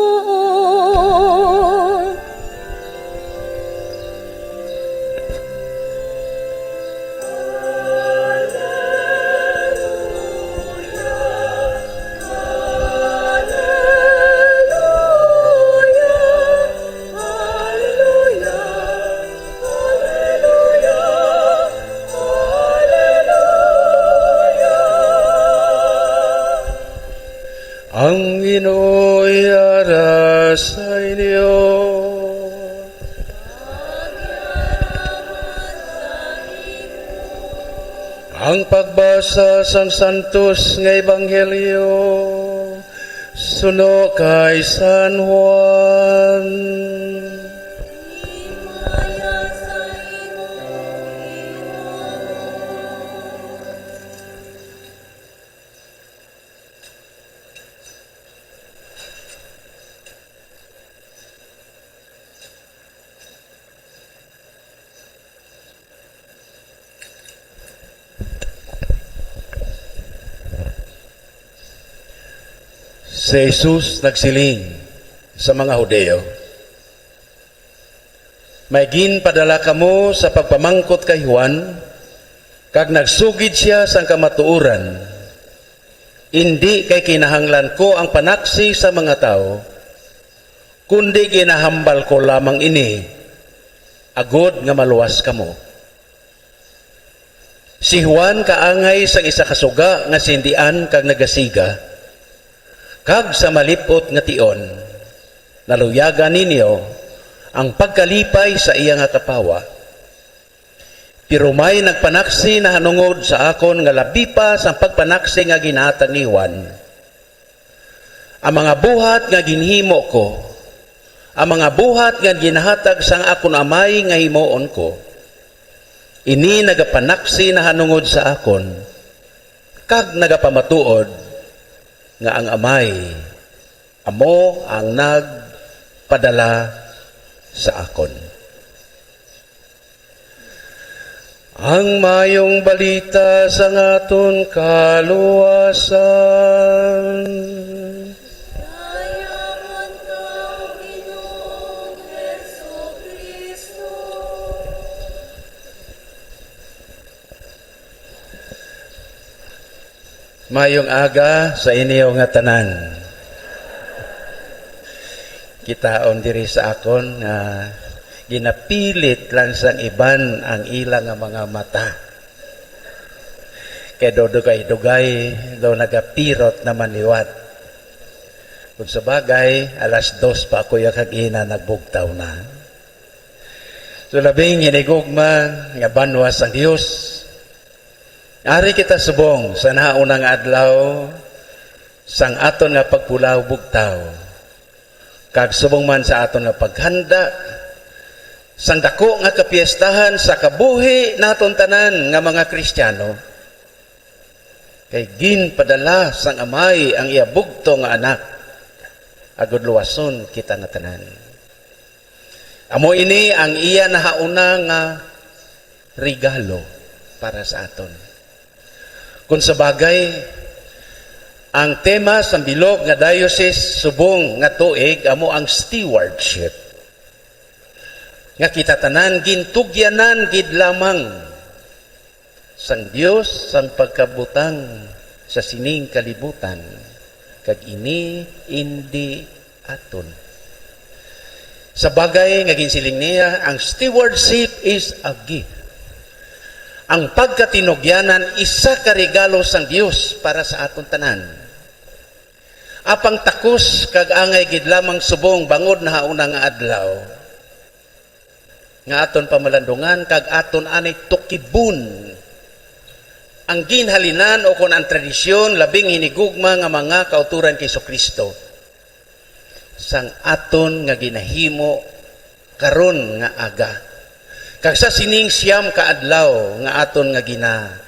Ang Ginoo yara sa inyo. Ang pagbasa sang santos nga ebanghelyo suno kay San Juan. Si Jesus nagsiling sa mga Hudiyo, "May ginpadala kamo sa pagpamangkot kay Juan, kag nagsugid sia sang kamatuoran. Indi kay kinahanglan ko ang panaksi sa mga tawo, kundi ginahambal ko lamang ini, agod nga maluwas kamo." Si Juan kaangay sang isa ka suga nga sindian kag nagasiga, kag sa malip-ot nga tion, naluyagan ninyo ang pagkalipay sa iya nga kapawa. Pero may nagpanaksi nahanungod sa akon nga labi pa sang pagpanaksi nga ginhatag ni Juan. Ang mga buhat nga ginhimo ko, ang mga buhat nga ginahatag sang akon Amay nga himuon ko, ini nagapanaksi nahanungod sa akon, kag nagapamatuod nga ang Amay amo ang nagpadala sa akon. Ang Maayong Balita sang aton kaluwasan. Dayawan ka, Ginoong Jesu-Cristo. Mayong aga sa inyo nga tanan. Kitaon diri sa akon nga ginapilit lang sang iban ang ila nga mga mata. Kay daw dugay-dugay, daw nagapirot naman liwat. Kung sa bagay, alas dos pa ako ya kag ina nagbugtaw na. So, labing hinigugma nga banwa sang Dios. Ari kita subong sa nahauna nga adlaw sang aton nga pagpulaw bugtaw, kag subong man sa aton nga paghanda sang dako nga kapiestahan sa kabuhi naton tanan nga mga Kristiyano, kay ginpadala sang Amay ang iya bugtong nga Anak, agud luwason kita nga tanan. Amo ini ang iya nahauna nga regalo para sa aton. Kung sa bagay, ang tema sang bilog nga diocese subong nga tuig amo ang stewardship, nga kita tanan gintugyanan gid lamang sang Dios sang pagkabutang sa sining kalibutan, kag ini indi aton. Sa bagay nga ginsiling niya, ang stewardship is a gift. Ang pagkatinugyanan isa ka regalo sang Dios para sa aton tanan. Apang takos kag angay gid lamang subong bangod nahauna nga adlaw, nga aton pamalandungan kag aton anay tukibon ang ginhalinan o kon ang tradisyon, labing hinigugma nga mga kauturan kay Jesu-Cristo, sang aton nga ginahimo karon nga aga, kag sa sining siyam ka adlaw nga aton nga ginahandaan.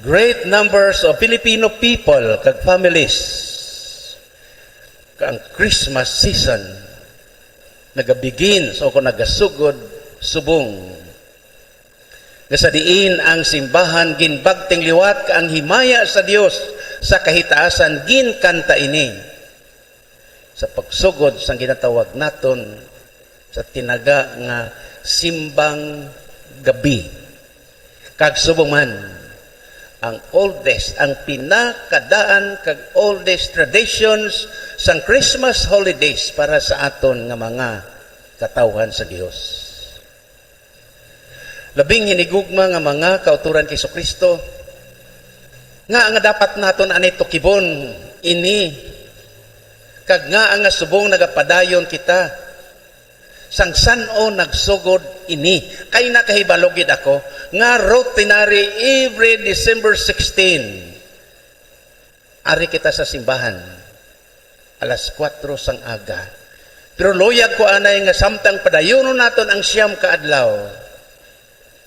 Great numbers of Filipino people kag families, ang Christmas season nagabigin o kung nagasugod subong nga sa diin ang simbahan ginbagting liwat ka ang himaya sa Dios sa kahitaasan ginkanta ini. Sa pagsugod sang ginatawag naton sa tinaga nga simbang gabi. Kag subong man, ang oldest, ang pinakadaan kag oldest traditions sang Christmas holidays para sa aton nga mga katawhan sa Dios. Labing hinigugma nga mga kauturan kay Jesu-Cristo, nga nga dapat naton anay tukibon ini, kag nga nga subong nagapadayon kita sang san-o nagsugod ini. Kay nakahibalo gid ako nga routinary every December sixteen, ari kita sa simbahan alas kuwatro sang aga. Pero luyag ko anay nga samtang padayonon naton ang siyam ka adlaw,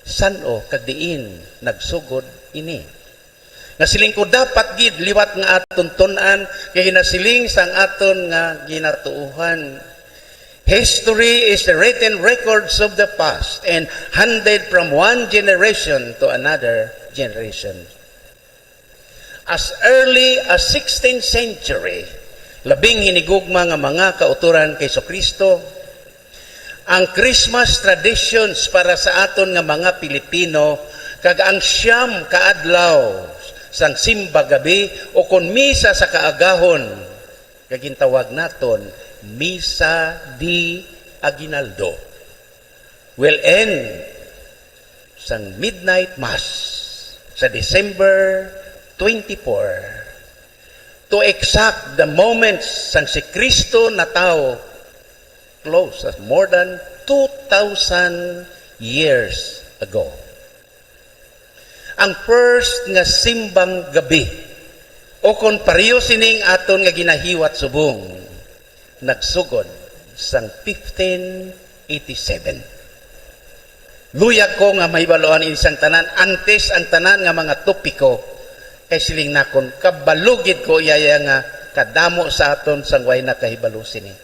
san-o kag diin nagsugod ini? Nga siling ko, dapat gid liwat nga aton tun-an, kay ginasiling sang aton nga ginatuohan. History is the written records of the past and handed from one generation to another generation. As early as sixteenth century, labing hinigugma nga mga kauturan kay Jesu-Cristo, ang Christmas traditions para sa aton nga mga Pilipino kag ang siyam ka adlaw sang simba gabi o kon misa sa kaagahon nga gintawag naton Misa de Aguinaldo will end sang midnight mass sa December twenty-four, to exact the moments sang si Cristo natawo, close as more than two thousand years ago. Ang first nga simbang gabi, o kon pareho sining aton nga ginahiwat subong, nagsugod sang fifteen eighty-seven. Luyag ko nga mahibaluan ini sang tanan antes ang tanan nga mga topiko, kay siling nakon, kabalo gid ko iyaya nga kadamo sa aton sang way nakahibalo sini.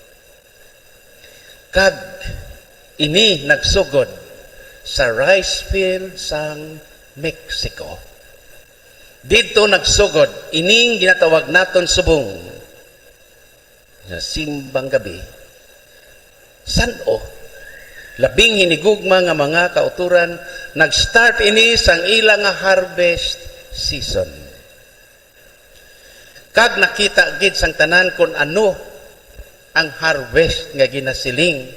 Kag ini nagsugod sa rice field sang Mexico. Didto nagsugod ining ginatawag naton subong sa simbang gabi. San-o? Labing hinigugma nga mga kauturan, nag-start ini sang ila nga harvest season. Kag nakita gid sang tanan kon ano ang harvest nga ginasiling,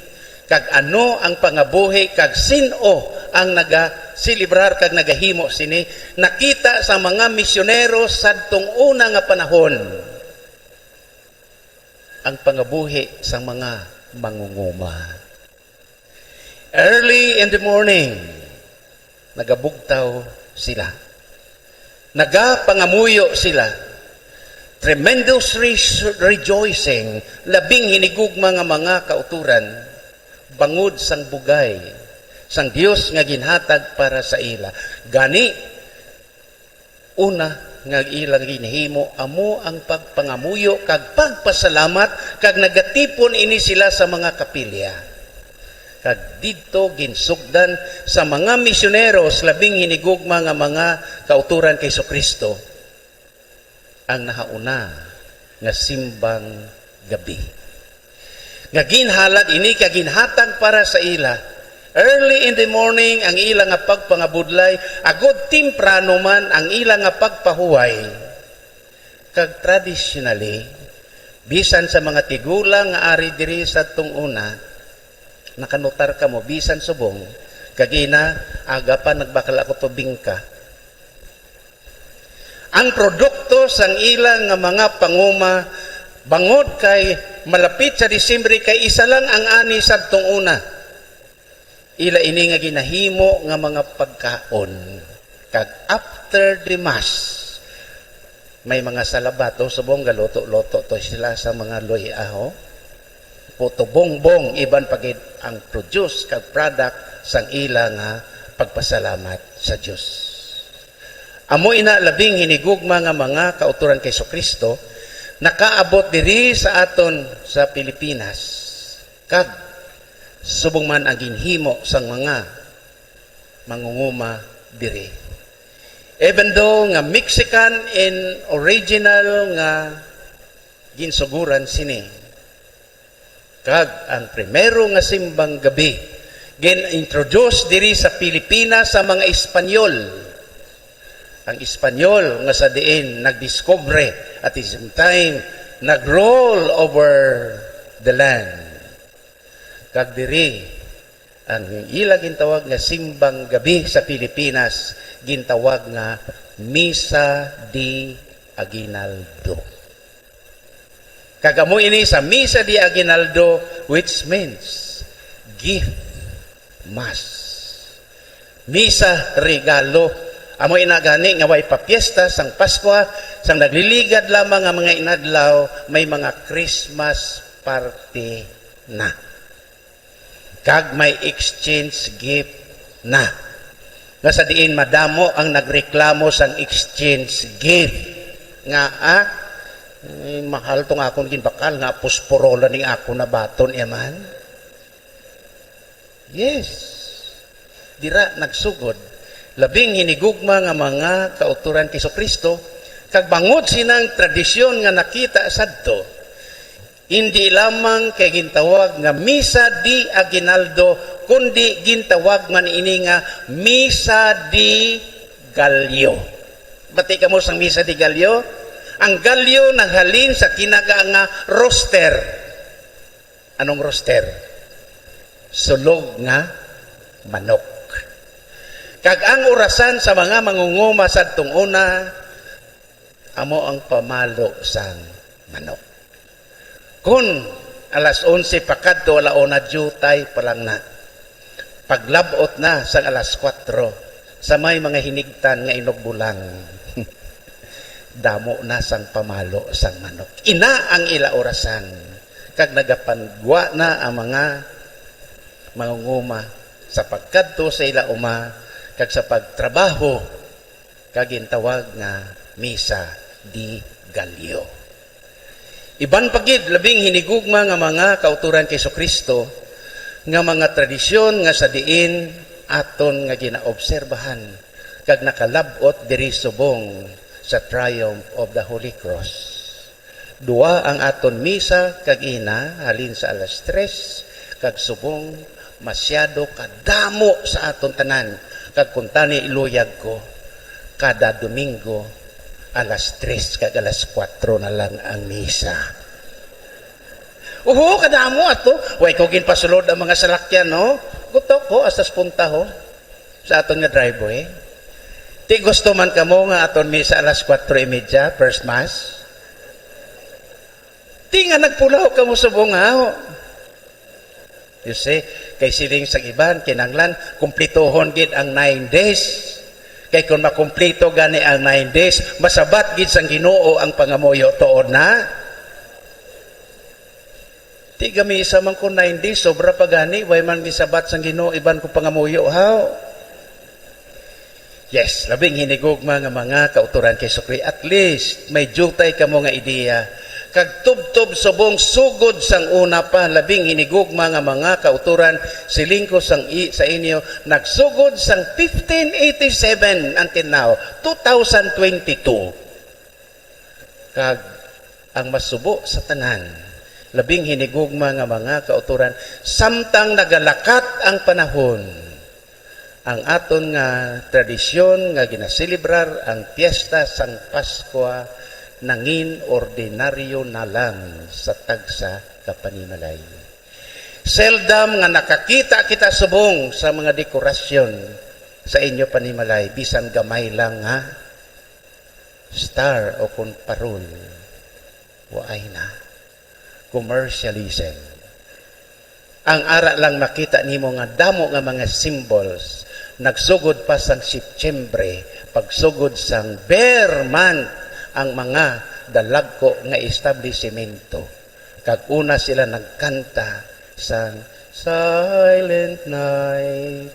kag ano ang pangabuhi, kag sin-o ang nagaselebrar kag nagahimo sini. Nakita sa mga misyonero sadtong una nga panahon ang pangabuhi sang mga mangunguma. Early in the morning, nagabugtaw sila. Nagapangamuyo sila. Tremendous re-, rejoicing, labing hinigugma nga mga kauturan, bangod sang bugay sang Dios nga ginhatag para sa ila. Gani, una nga ilang ginhimo amo ang pagpangamuyo kag pagpasalamat, kag nagatipon ini sila sa mga kapilya. Kag didto ginsugdan sa mga misyonero sa labing hinigugma nga mga kauturan kay Jesu-Cristo ang nahauna nga simbang gabi. Nga ginhalad ini kag ginhatag para sa ila. Early in the morning ang ila nga pagpangabudlay, agod temprano man ang ila nga pagpahuway. Kag traditionally, bisan sa mga tigulang nga ari diri sadtong una, nakanotar kamo, bisan subong, kag ina, aga pa nagbakal ako tubing ka. Ang produkto sang ila nga mga panguma, bangod kay malapit sa Disyembre, kay isa lang ang ani sadtong una. Ila ini nga ginahimo nga mga pagkaon. Kag after the mass, may mga salabato, subong galuto-luto to sila sa mga luy-a, ho. Puto bongbong, iban pa gid ang produce kag product sang ila nga pagpasalamat sa Dios. Amo ina labing hinigugma nga mga kautoran kay Jesu-Cristo nakaabot diri sa aton sa Pilipinas, kag subong man ang ginhimo sang mga mangunguma diri. Even though nga Mexican in original nga ginsuguran sini, kag ang primero nga simbang gabi gin-introduce diri sa Pilipinas sa mga Espanyol. Ang Espanyol nga sa diin nagdiskubre at the same time nag-rule over the land. Kag diri, ang ila gintawag nga simbang gabi sa Pilipinas, gintawag nga Misa de Aguinaldo. Kag amo ini sa Misa de Aguinaldo, which means gift mass. Misa, regalo. Amo ina gani nga way pa piyesta sang Paskwa, sang nagliligad lamang nga mga inadlaw, may mga Christmas party na. Kag may exchange gift na. Nga sa diin madamo ang nagreklamo sang exchange gift. Nga, ah, "Eh, mahal tong akon ginbakal nga pusporola ning ako na baton, eh, man." Yes. Dira nagsugod. Labing hinigugma nga mga kautoran kay Jesu-Cristo, kag bangod sinang tradisyon nga nakita sadto, hindi lamang kay gintawag nga Misa de Aguinaldo, kundi gintawag man ini nga Misa de Gallo. Bati kamo sang Misa de Gallo? Ang gallo naghalin sa kinaga nga rooster. Anong rooster? Sulog nga manok. Kag ang orasan sa mga mangunguma sadtong una, amo ang pamalo sang manok. Kon alas onse pa kadto ala una, diutay pa lang na. Paglab-ot na sang alas kuwatro, sa may mga hinigtan nga inugbolang, damo na sang pamalo sang manok. Ina ang ila orasan, kag nagapangwa na ang mga mangunguma sa pagkadto sa ila uma kag sa pagtrabaho, kag gintawag nga Misa de Gallo. Iban pa gid, labing hinigugma nga mga kautoran kay Jesu-Cristo nga mga tradisyon nga sa diin aton nga ginaobserbahan kag nakalab-ot diri subong sa Triumph of the Holy Cross. Dua ang aton misa kag ina halin sa alas tres kag subong masyado kadamo sa aton tanan, kag kuntani iluyag ko, kada Domingo alas tres kag alas kuwatro na lang ang misa. Uho, kadamo ato. Way ko ginpasulod ang mga salakyan, no? Gutok ko, hasta sa punta, ho, sa aton nga driveway. Ti gusto man kamo nga aton misa alas kuwatro y media, first mass? Ti nga nagpulaw kamo subong, ha? You see, kay siling sang iban, kinahanglan kumplituhon gid ang nine days. Kay kung makumplito gani ang nine days, masabat gid sang Ginoo ang pangamuyo, tuod na? Ti gamisa man ko nine days, sobra pa gani, way man gisabat sang Ginoo iban ko pangamuyo, haw? Yes, labing hinigugma nga mga kautoran kay Jesu-Cristo. At least, may diutay kamo nga ideya. Kag tubtob subong sugod sang una pa, labing hinigugma nga mga kautoran, siling ko sang i-, sa inyo, nagsugod sang fifteen eighty-seven until now, two thousand twenty-two. Kag ang masubo sa tanan, labing hinigugma nga mga kautoran, samtang nagalakat ang panahon, ang aton nga tradisyon nga ginaselebrar ang piyesta sang Paskwa nangin ordinaryo na lang sa tagsa ka panimalay. Seldom nga nakakita kita subong sa mga dekorasyon sa inyo panimalay, bisan gamay lang nga star o kon parol, waay na. Commercialism. Ang ara lang makita nimo nga damo nga mga symbols, nagsugod pa sang Setyembre, pagsugod sang Ber Month, ang mga dalagko nga establisimento. Kag una sila nagkanta sang Silent Night.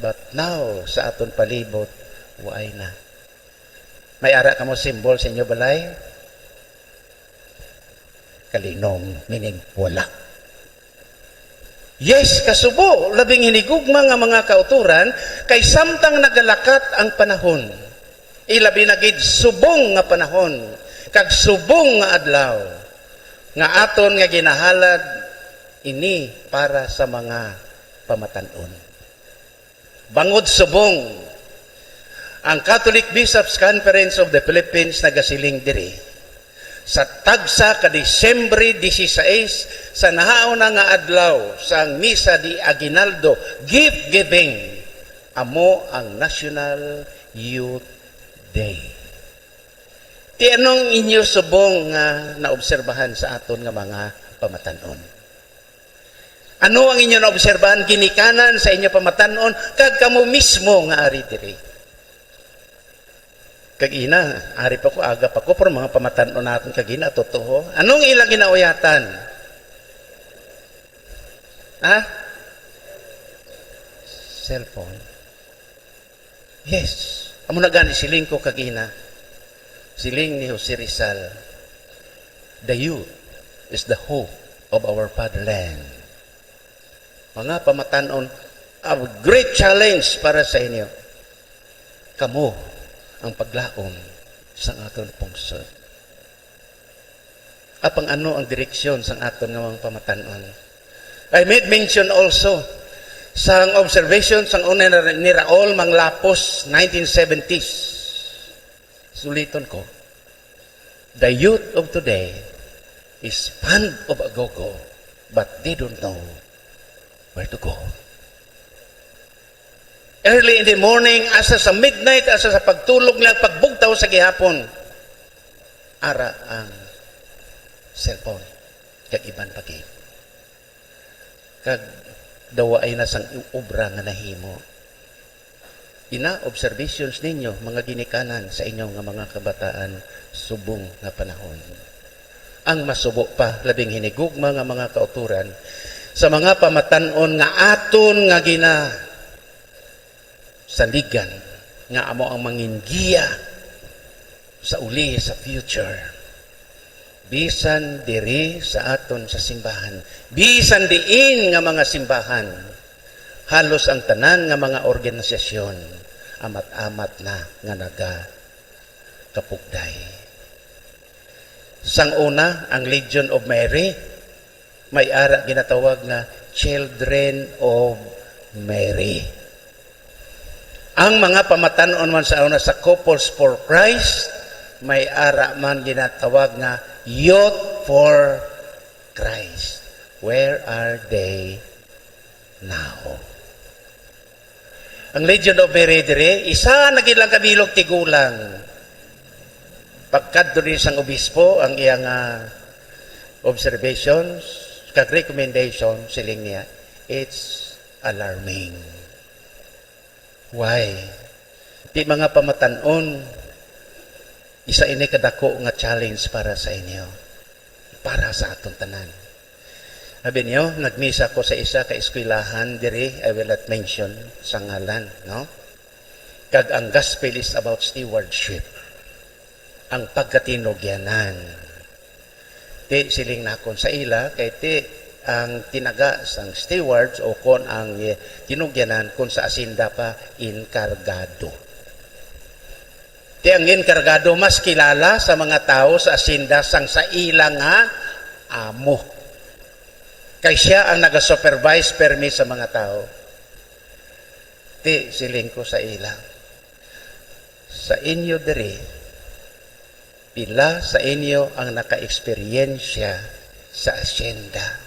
But now, sa aton palibot, Waay na. May ara kamo symbol sa inyo balay? Kalinong, meaning wala. Yes, kasubo, labing hinigugma nga mga kauturan, kay samtang nagalakat ang panahon, ilabi na gid subong nga panahon, kag subong nga adlaw, nga aton nga ginahalad ini para sa mga pamatan-on. Bangod subong, ang Catholic Bishops' Conference of the Philippines nagasiling diri, sa tagsa ka Disyembre dieciséis, sa nahauna nga adlaw sang Misa de Aguinaldo, gift giving, amo ang National Youth Day. Ti anong inyo subong nga naobserbahan sa aton nga mga pamatan-on? Ano ang inyo naobserbahan ginikanan sa inyo pamatan-on kag kamo mismo nga ari diri? Kag ina, ari pa ko, aga pa ko, pero mga pamatan-on naton kag ina, totoo. Anong ilang ginauyatan? Ha? Cellphone. Yes. Amo na gani siling ko kag ina. Siling ni Jose Rizal, "The youth is the hope of our fatherland." Mga pamatan-on, a great challenge para sa inyo. Kamo ang paglaom sang aton pungsod. Apang ano ang direksyon sang aton nga mga pamatan-on? I made mention also sang observation sang una ni Raul Manglapos, nineteen seventies. Suliton ko, "The youth of today is fond of agogo, but they don't know where to go." Early in the morning, asa sa midnight, asa sa pagtulog nila, pagbugtaw sa gihapon, ara ang cellphone, kag iban pa gid. Kag daw waay na sang obra nga nahimo. Ina, observations ninyo, mga ginikanan sa inyo nga mga kabataan, subong nga panahon. Ang masubo pa, labing hinigugma nga mga kauturan, sa mga pamatan-on nga aton nga ginasaligan, nga amo ang mangin giya sa uli, sa future. Bisan diri sa aton sa simbahan, bisan diin nga mga simbahan, halos ang tanan nga mga organisasyon amat-amat na nga nagakapugday. Sang una, ang Legion of Mary, may ara ginatawag nga Children of Mary. Ang mga pamatan-on man sa una sa Couples for Christ, may ara man ginatawag nga Youth for Christ. Where are they now? Ang Legion of Mary diri, isa na gid lang kabilog tigulang. Pagkadto ni sang obispo, ang iyang, ah, observations kag recommendation, siling niya, "It's alarming." Why? Ti mga pamatan-on, isa ini kadako nga challenge para sa inyo, para sa aton tanan. Sabi niyo, nagmisa ko sa isa ka eskwelahan diri, I will not mention sa ngalan, no? Kag ang gospel is about stewardship, ang pagkatinugyanan. Ti, siling nakon sa ila, kay ti ang tinaga sang stewards o kon ang, eh, tinugyanan kon sa asinda pa, inkargado. Ti ang inkargado mas kilala sa mga tawo sa asinda sang sa ila nga amo. Kay siya ang naga-supervise permi sa mga tawo. Ti, siling ko sa ila, sa inyo diri, pila sa inyo ang naka-eksperyensya sa asyenda?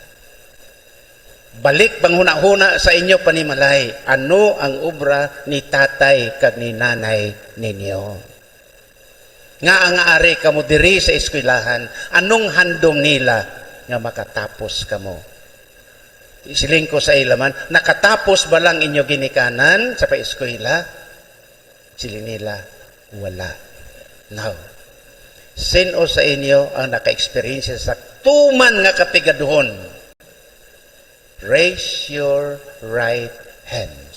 Balik panghunahuna sa inyo panimalay, ano ang obra ni tatay kag ni nanay ninyo? Nga ang ari kamo diri sa eskwelahan, anong handom nila nga makatapos kamo? Siling ko sa ila man, "Nakatapos ba lang inyo ginikanan sa paeskwela?" Siling nila, "Wala." Now, sin-o sa inyo ang naka-eksperyensya sa tuman nga kapigaduhon? Raise your right hands.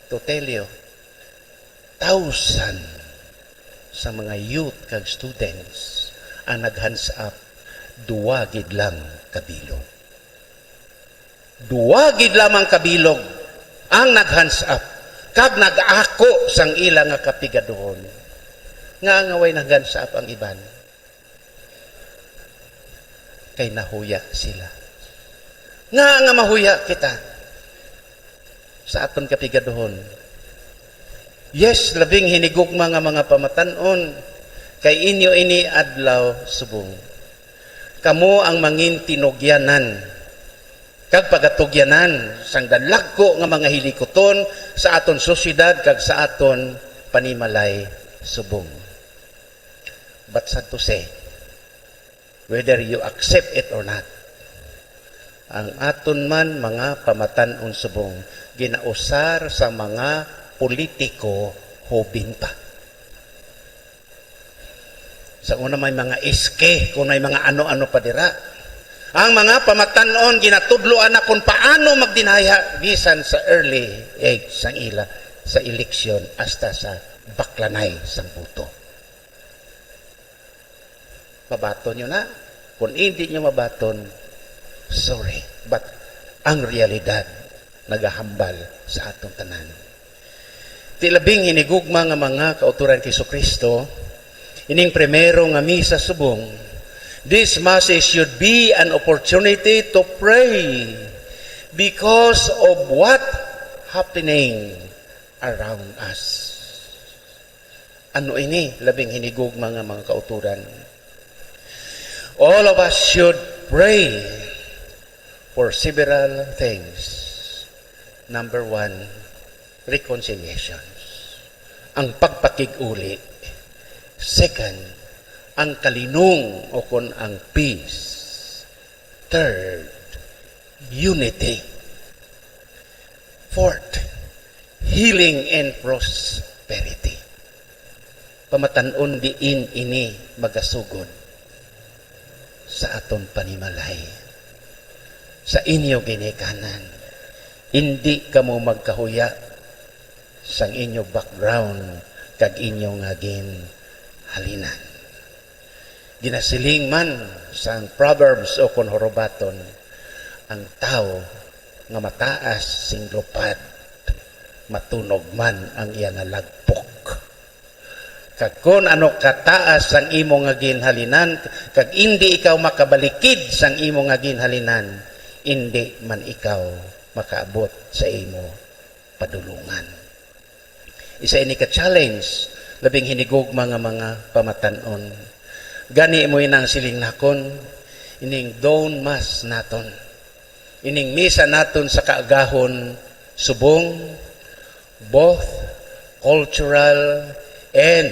To tell you, thousand sa mga youth kag students ang nag-hands up, duwa gid lang ka bilog. Duwa gid lamang ka bilog ang nag-hands up kag nag-ako sang ila nga kapigaduhon. Ngaa nga way nag-hands up ang iban? Kay nahuya sila. Ngaa nga mahuya kita sa aton kapigaduhon? Yes, labing hinigugma nga mga pamatan-on, kay inyo ini adlaw subong. Kamo ang mangin tinugyanan kag pagatugyanan sang dalagko nga mga hilikuton sa aton sosyedad kag sa aton panimalay subong. But sad to say, whether you accept it or not, ang aton man mga pamatan-on subong ginausar sa mga politiko hubin pa. Sa una may mga iske, kung may mga ano-ano pa dira. Ang mga pamatan-on ginatudloan na kung paano magdinaya bisan sa early age sang ila sa eleksyon hasta sa baklanay sang buto. Mabaton nyo na. Kung hindi nyo mabaton, sorry. But ang realidad nagahambal sa atong tanan. Ti labing hinigugma nga mga kauturan kay Jesu-Cristo, ining primero nga misa subong, this Mass should be an opportunity to pray because of what happening around us. Ano ini labing hinigugma nga mga kauturan? All of us should pray for several things. Number one, reconciliations. Ang pagpakig-uli. Second, ang kalinong o kon ang peace. Third, unity. Fourth, healing and prosperity. Pamatan-on diin ini magasugod sa aton panimalay, sa inyo ginikanan. Indi kamo magkahuya sang inyo background kag inyo nga ginhalinan. Ginasiling man sang Proverbs o kon Hurubaton, ang tawo nga mataas sing lupad, matunog man ang iya nga lagpok. Kag kon ano kataas ang imo nga ginhalinan, kag indi ikaw makabalikid sang imo nga ginhalinan, indi man ikaw makaabot sa imo padulongan. Isa ini ka challenge, labing hinigugma nga mga pamatan-on. Gani mo inang siling nakon, ining dawn mass naton, ining misa naton sa kaagahon, subong both cultural and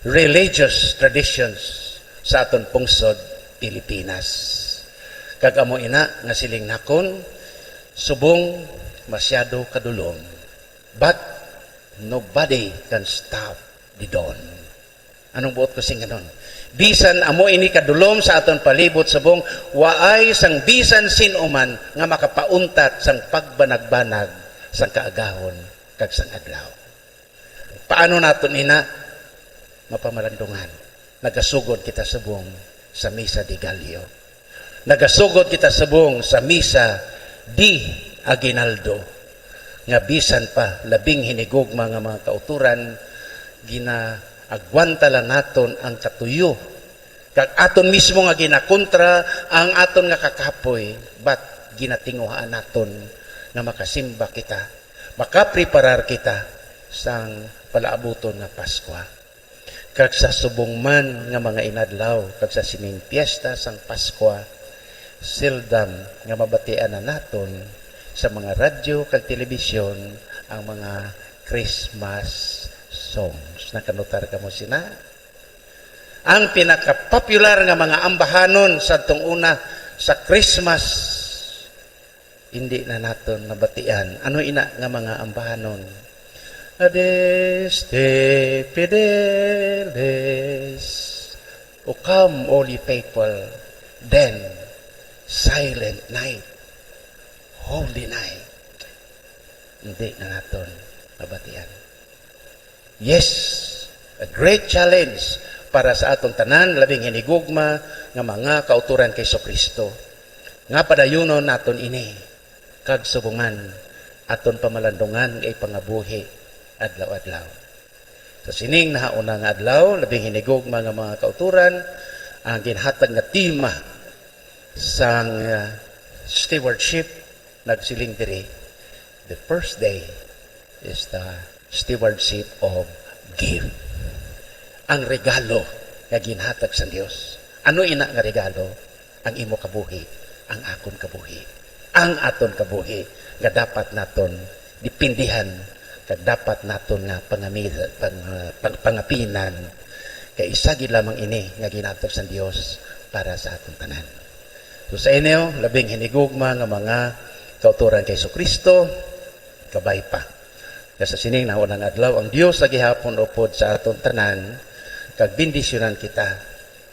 religious traditions sa aton pungsod Pilipinas. Kag amo ina nga siling nakon, subong masyado kadulom. But nobody can stop the dawn. Anong buot ko sing ganon? Bisan amo ini kadulom sa aton palibot, subong waay sang bisan sin-o man nga makapauntat sang pagbanagbanag sang kaagahon kag sang adlaw. Paano naton ina mapamalandungan? Nagasugod kita subong sa Misa de Gallo. Nagasugod kita subong sa Misa di Aguinaldo, nga bisan pa labing hinigugma nga mga kauturan, ginaagwanta lang naton ang katuyo, kag aton mismo nga ginakontra ang aton nga kakapoy, but ginatinguhaan naton nga makasimba kita, makapreparar kita sang palaabuton nga Paskwa. Kag sa subong man nga mga inadlaw, kag sa sining piyesta sang Paskwa, seldom nga mabatian na naton sa mga radyo kag telebisyon ang mga Christmas songs. Nakanotar kamo sina? Ang pinaka-popular nga mga ambahanon sadtong una sa Christmas, hindi na naton nabatian. Ano ina nga mga ambahanon? Adeste Fideles, O come, all ye faithful, then Silent Night, Holy Night. Hindi na naton nabatian. Yes, a great challenge para sa aton tanan, labing hinigugma nga mga kautoran kay Jesu-Cristo, nga padayunon naton ini, kag subong man aton pamalandungan nga ipangabuhi adlaw-adlaw. Sa sining nahauna nga adlaw, labing hinigugma nga mga kautoran, ang ginhatag nga tema sang, ah, stewardship nagsiling diri, "The first day is the stewardship of gift." Ang regalo nga ginhatag sa Dios. Ano ina nga regalo? Ang imo kabuhi, ang akon kabuhi, ang aton kabuhi nga dapat naton dipindihan, kag dapat naton nga pangami-, pang-, pang-, pangapinan, kay isa gid lamang ini nga ginhatag sa Dios para sa aton tanan. So, sa inyo, labing hinigugma nga mga kautoran kay Jesu-Cristo, kabay pa nga sa sining nahauna nga adlaw, ang Dios sa gihapon upod sa aton tanan, kag bendisyonan kita.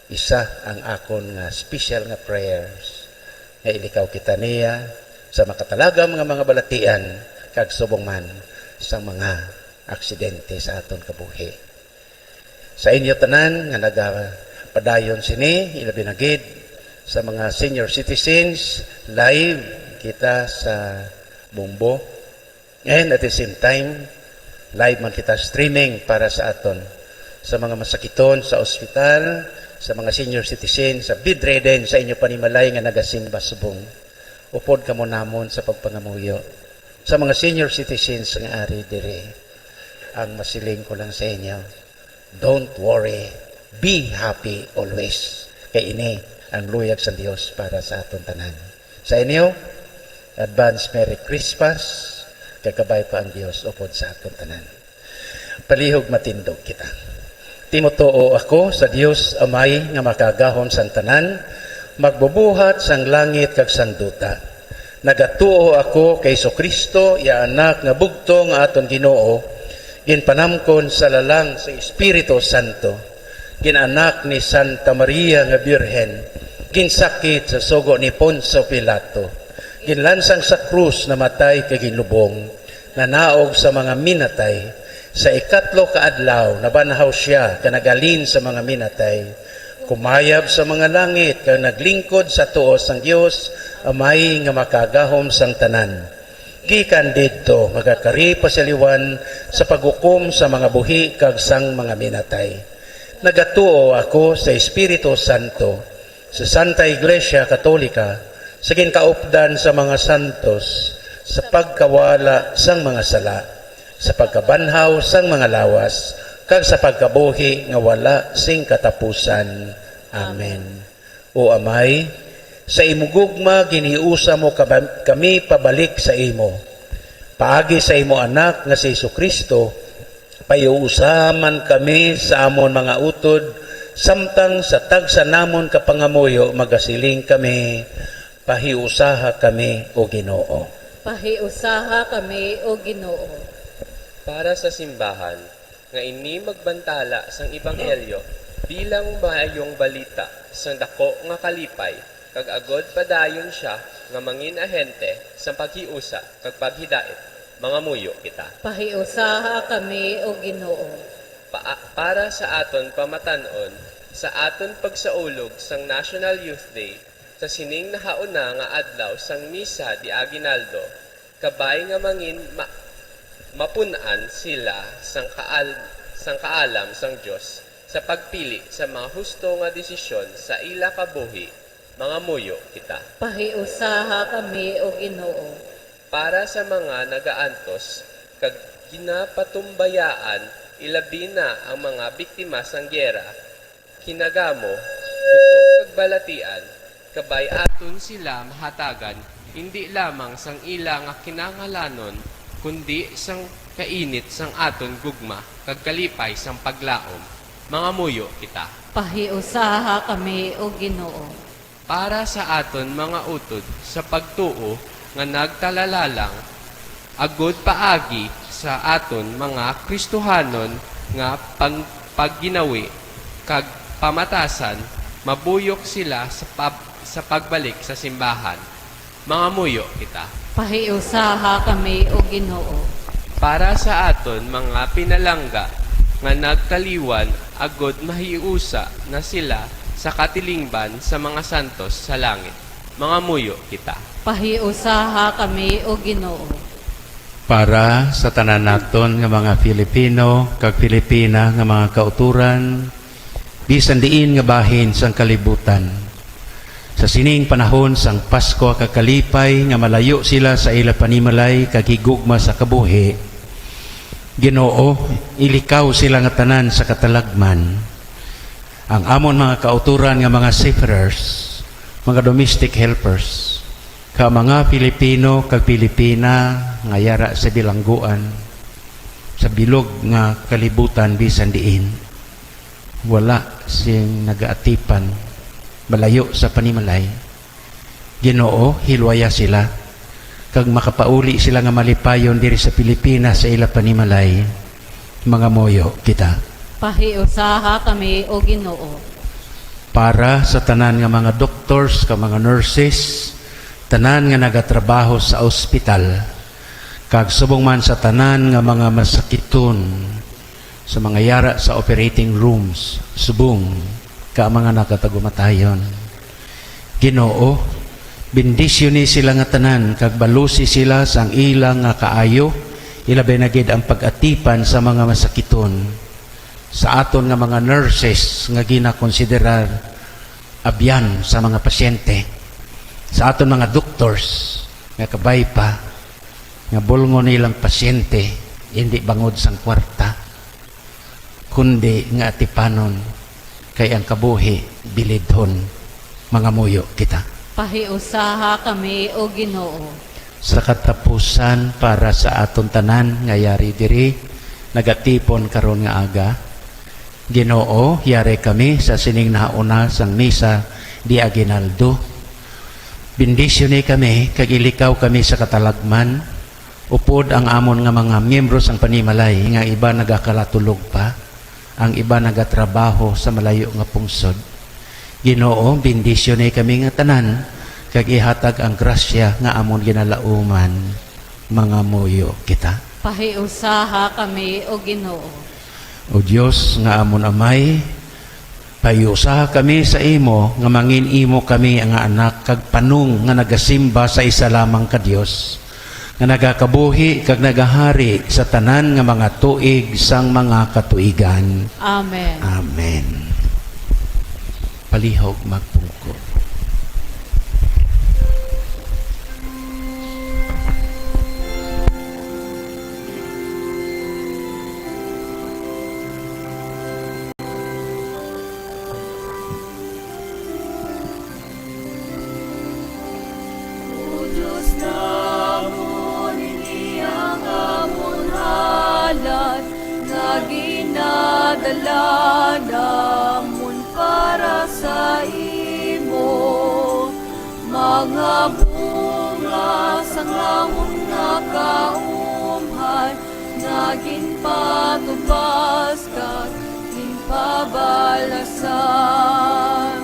Isa ang akon nga special nga prayers, nga ilikaw kita niya sa makatalagam nga mga balatian, kag subong man sa mga aksidente sa aton kabuhi. Sa inyo tanan nga nagapadayon sini, ilabi na gid sa mga senior citizens, live kita sa Bombo. And at the same time, live man kita streaming para sa aton, sa mga masakiton sa ospital, sa mga senior citizens, sa bedridden, sa inyo panimalay nga nagasimba subong. Upod kamo namon sa pagpangamuyo. Sa mga senior citizens nga ari diri, ang masiling ko lang sa inyo, don't worry, be happy always. Kay ini ang luyag sa Dios para sa aton tanan. Sa inyo, advance Merry Christmas, kag kabay pa ang Dios upod sa aton tanan. Palihog matindog kita. Timutuo ako sa Dios Amay nga makagahom sang tanan, magbubuhat sang langit kag sang duta. Nagatuo ako kay Jesu-Cristo, iya Anak nga bugtong nga aton Ginoo, ginpanamkon sa lalang sa Espiritu Santo, gin-anak ni Santa Maria nga Birhen, ginsakit sa sugo ni Poncio Pilato, ginlansang sa krus, namatay kag ginlubong, nanaog sa mga minatay, sa ikatlo ka adlaw nabanhaw sia kag naghalin sa mga minatay, kumayab sa mga langit kag naglingkod sa tuo sang Dios Amay nga makagahom sang tanan. Gikan didto, magakari pa sa liwan sa paghukom sa mga buhi kag sang mga minatay. Nagatuo ako sa Espiritu Santo, sa Santa Iglesia Katolika, sa ginkaupdan sa mga santos, sa pagkawala sang mga sala, sa pagkabanhaw sang mga lawas, kag sa pagkabuhi nga wala sing katapusan. Amen. O Amay, sa imo gugma ginhiusa mo kaba-, kami pabalik sa imo. Paagi sa imo Anak nga si Jesu-Cristo, pahiusa man kami sa amon mga utod, samtang sa tagsa namon ka pangamuyo magasiling kami, "Pahiusaha kami, O Ginoo." Pahiusaha kami, O Ginoo. Para sa simbahan, nga ini magbantala sang ebanghelyo bilang maayong balita sang dako nga kalipay, kag agod padayon sia nga mangin ahente sang paghiusa kag paghidait, mangamuyo kita. Pahiusaha kami, O Ginoo. Pa-, para sa aton pamatan-on, sa aton pagsaulog sang National Youth Day, sa sining nahauna nga adlaw sang Misa de Aguinaldo, kabay nga mangin ma-, mapun-an sila sang kaal-, sang kaalam sang Dios sa pagpili sa mga husto nga desisyon sa ila kabuhi, mangamuyo kita. Pahiusaha kami, O Ginoo. Para sa mga nagaantos kag ginapatumbayaan, ilabi na ang mga biktima sang giyera, kinagamo, gutom kag balatian, kabay aton sila mahatagan, indi lamang sang ila nga kinahanglanon, kundi sang kainit sang aton gugma kag kalipay sang paglaom. Mangamuyo kita. Pahiusaha kami, O Ginoo. Para sa aton mga utod sa pagtuo nga nagtalalalang, agud paagi sa aton mga Kristohanon nga pang-, pagginawi kag pamatasan, mabuyok sila sa pab-, sa pagbalik sa simbahan. Mangamuyo kita. Pahiusaha kami, O Ginoo. Para sa aton mga pinalangga nga nagkaliwan, agod mahiusa na sila sa katilingban sa mga santos sa langit. Mangamuyo kita. Pahiusaha kami, O Ginoo. Para sa tanan naton nga mga Filipino kag Filipina nga mga kauturan, bisan diin nga bahin sang kalibutan, sa sining panahon sang Paskwa kag kalipay nga malayo sila sa ila panimalay kag higugma sa kabuhi, Ginoo, ilikaw sila nga tanan sa katalagman. Ang amon mga kauturan nga mga seafarers, mga domestic helpers, ka mga Filipino kag Pilipina nga yara sa bilangguan, sa bilog nga kalibutan bisan diin, wala sing nagaatipan, malayo sa panimalay. Ginoo, hilwaya sila, kag makapauli sila nga malipayon diri sa Pilipinas sa ila panimalay. Mangamuyo kita. Pahiusaha kami, O Ginoo. Para sa tanan nga mga doctors kag mga nurses, tanan nga nagatrabaho sa ospital, kag subong man sa tanan nga mga masakiton, sa mga yara sa operating rooms, subong ka mga nakatagumatayon. Ginoo, bendisyoni sila nga tanan, kag balusi sila sang ila nga kaayo, ilabi na gid ang pag-atipan sa mga masakiton, sa aton nga mga nurses nga ginakonsiderar abyan sa mga pasyente, sa aton mga doctors nga kabay pa nga bulngon nilang pasyente, indi bangod sang kwarta, kundi nga atipanon, kay ang kabuhi bilidhon. Mangamuyo kita. Pahiusaha kami, O Ginoo. Sa katapusan, para sa aton tanan nga yari diri, nagatipon karon nga aga, Ginoo, yari kami sa sining nahauna sang misa di aguinaldo. Bendisyoni kami kag ilikaw kami sa katalagman, upod ang amon nga mga miyembro sang panimalay, nga iba nagakalatulog pa, ang iba nagatrabaho sa malayo nga pungsod. Ginoo, bendisyoni kami nga tanan, kag ihatag ang grasya nga amon ginalauman. Mangamuyo kita. Pahiusaha kami, O Ginoo. O Dios nga amon Amay, pahiusaha kami sa imo nga mangin-imo kami nga anak kag panong nga nagasimba sa isa lamang ka Dios, nga nagakabuhi kag nagahari sa tanan nga mga tuig sang mga katuigan. Amen. Amen. Palihog magpungko. O Dios namon, ini ang amon halad nga ginadala namon para sa imo. Mga bunga sang amon nga kaumhan nga ginpatubas kag ginpabalasan.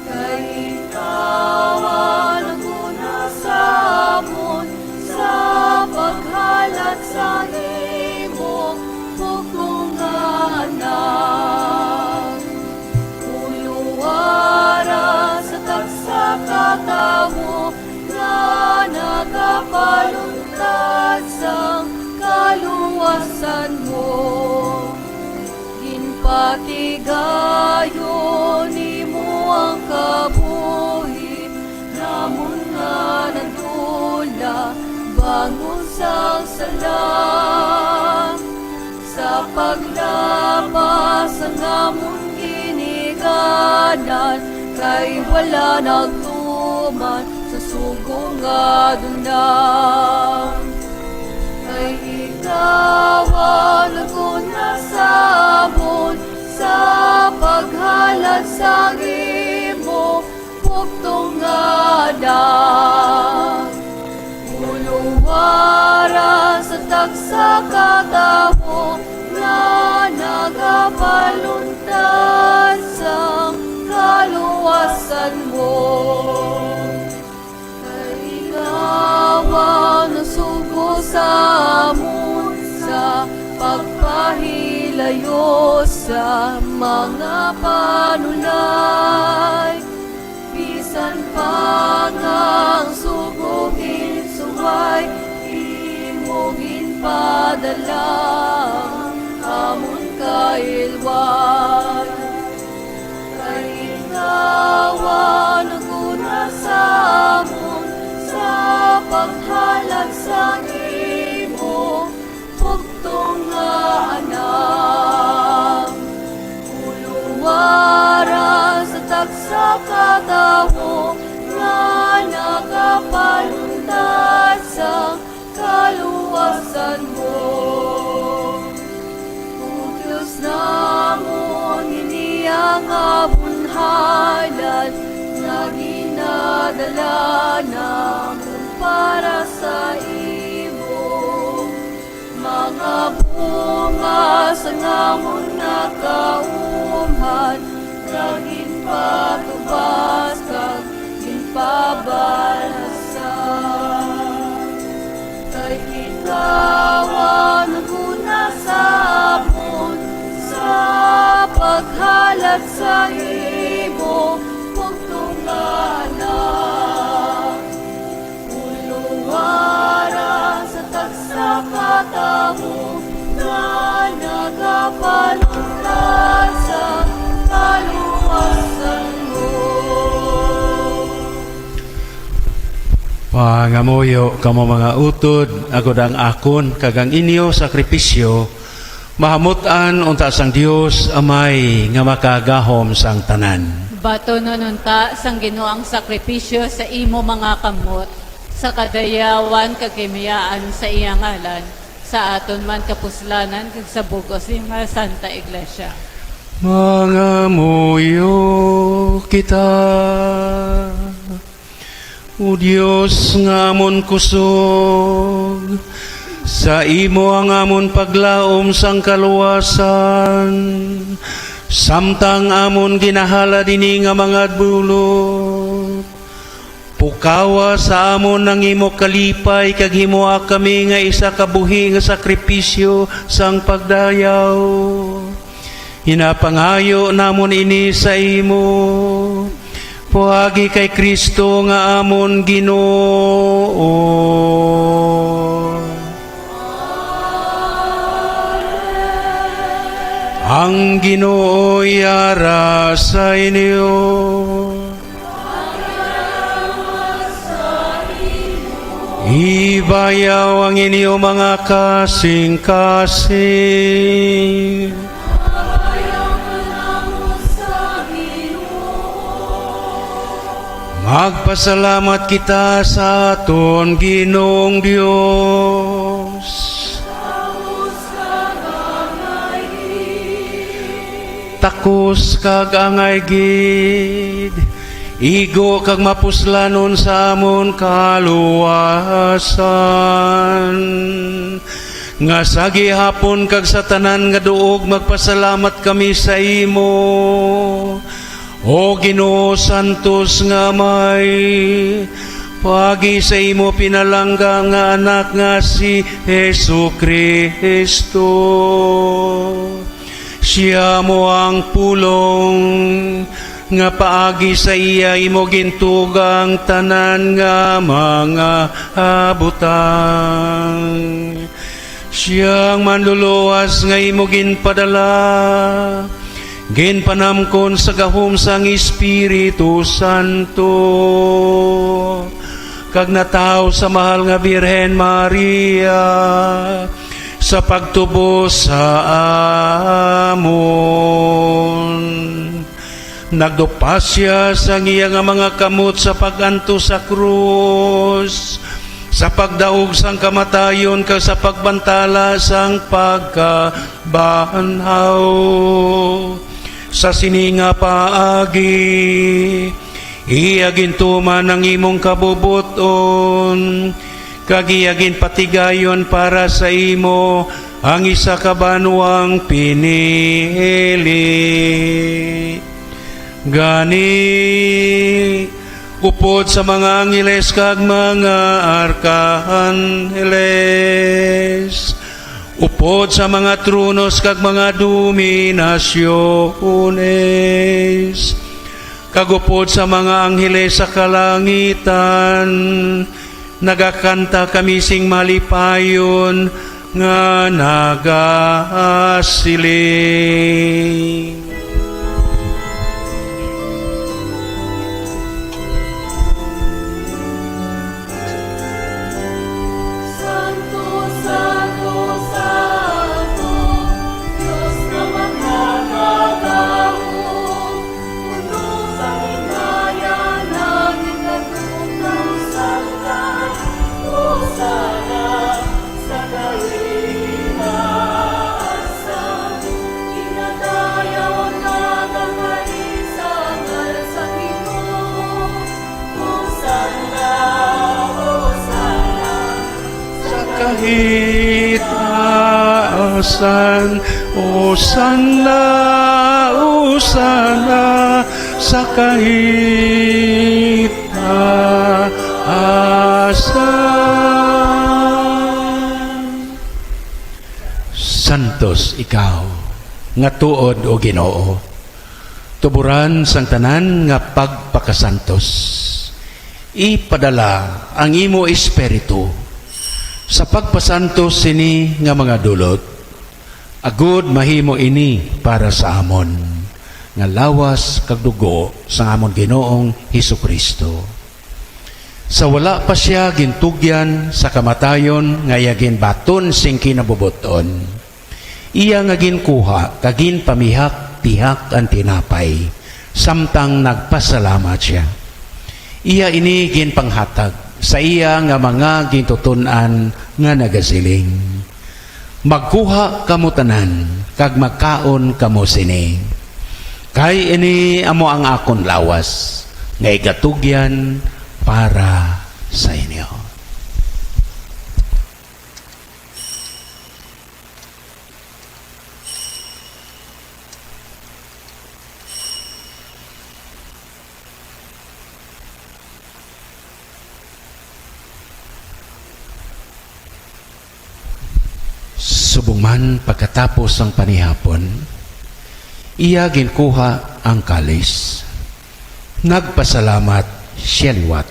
Kay ikaw ang naguna sa amon sa paghalad sa imo bugtong nga Anak. Uluwara sa tagsa ka tawo nga nagapaluntad sang kaluwasan mo. Ginpatigayon nimo ang kabuhi namon nga nadula bangon sang sala. Sa paglapas sang amon ginikanan, kay wala nagtuman sa sugo nga dula. Kay ikaw ang naguna sa amon sa paghalad sang imo bugtong nga Anak. Uluwara sa tagsa ka tawo nga nagapaluntad sang kaluwasan mo. Kay ikaw ang nasugo sa amon sa pagpahilayo sa mga panulay. Bisan pa nga ang sugo ginsuway, imo ginpadala ang amon kailway. Kay ikaw ang naguna sa amon sa paghalad sang imo bugtong nga Anak. Puluwara sa tagsa ka tawo nga nagapaluntas sa kaluwasan mo. Bug-os namon ini ang amon halad nga ginadala namon para sa imo. Mga bunga sang amon nga kaumhan nga ginpatubas kag ginpabalhasa. Kay ikaw ang naguna sa amon sa paghalad sa imo bugtong nga Anak. Puluwara sa tagsa ka tawo nga nagapaluntas sa kaluwasan mo. Pangamuyo kamo, mga utod, agod ang akon kag ang inyo sakripisyo mahamut-an unta sang Dios Amay nga makagahom sang tanan. Batonon unta sang Ginoo ang sakripisyo sa imo mga kamot, sa kadayawan kag kahimyaan sa iya ngalan, sa aton man kapuslanan kag sa bug-os nga Santa Iglesia. Mangamuyo kita. O Dios nga amon kusog, sa imo ang amon paglaom sang kaluwasan, samtang amon ginahalad ini nga mga bulong. Pukawa sa amon ang imo kalipay, kag himoa kami nga isa ka buhi nga sakripisyo sang pagdayaw. Ginapangayo namon ini sa imo, paagi kay Cristo nga amon Ginoo. Ang Ginoo yara sa inyo. Ibayaw ang inyo mga kasing-kasing. Magpasalamat kita sa aton Ginoong Dios. Takos kag angay gid, igo kag mapuslanon sa amon kaluwasan, nga sa gihapon kag sa tanan nga duog magpasalamat kami sa imo, O Ginoo, santos nga Amay, paagi sa imo pinalangga nga Anak nga si Jesu-Cristo. Sia amo ang pulong nga paagi sa iya imo gintuga ang tanan nga mga butang. Sia ang manluluwas nga imo ginpadala, ginpanamkon sa gahom sang Espiritu Santo, kag natawo sa mahal nga Birhen Maria, sa pagtubos sa amon. Nagdupa sia sang iya nga mga kamot sa pag-antos sa krus, sa pagdaog sang kamatayon, kag sa pagbantala sang pagkabanhaw. Sa sini nga paagi, iya gintuman ang imong kabubot-on, kag iya ginpatigayon para sa imo ang isa ka banwang pinili. Gani, upod sa mga angheles kag mga arkanheles, Upod sa mga tronos kag mga dominasyones, kag upod sa mga angheles sa kalangitan, nagakanta kami sing malipayon nga nagasiling: Santo, santo, santo, Dios nga makagagahom. Puno sang himaya langit kag dalan. Hosana sa kahitaasan. Ginadayaw ang nagakari sa ngalan sang Ginoo. Hosana, Hosana sa kahitaasan. Hosana, Hosana sa kahitaasan. Santos ikaw nga tuod, O Ginoo, tuboran sang tanan nga pagpakasantos. Ipadala ang imo Espiritu sa pagpasantos sini nga mga dulot, agod mahimo ini para sa amon nga lawas kag dugo sang amon Ginoong Jesu-Cristo, sa wala pa sia gintugyan sa kamatayon nga iya ginbaton sing kinabubot-on. Iya nga ginkuha kag ginpamihak-pihak ang tinapay, samtang nagpasalamat sia. Iya ini ginpanghatag sa iya nga mga gintuton-an nga nagasiling: Magkuha kamo tanan kag magkaon kamo sini, kay ini amo ang akon lawas nga igatugyan para sa inyo. Subong man pagkatapos sang panihapon, iya ginkuha ang kalis, nagpasalamat sia liwat.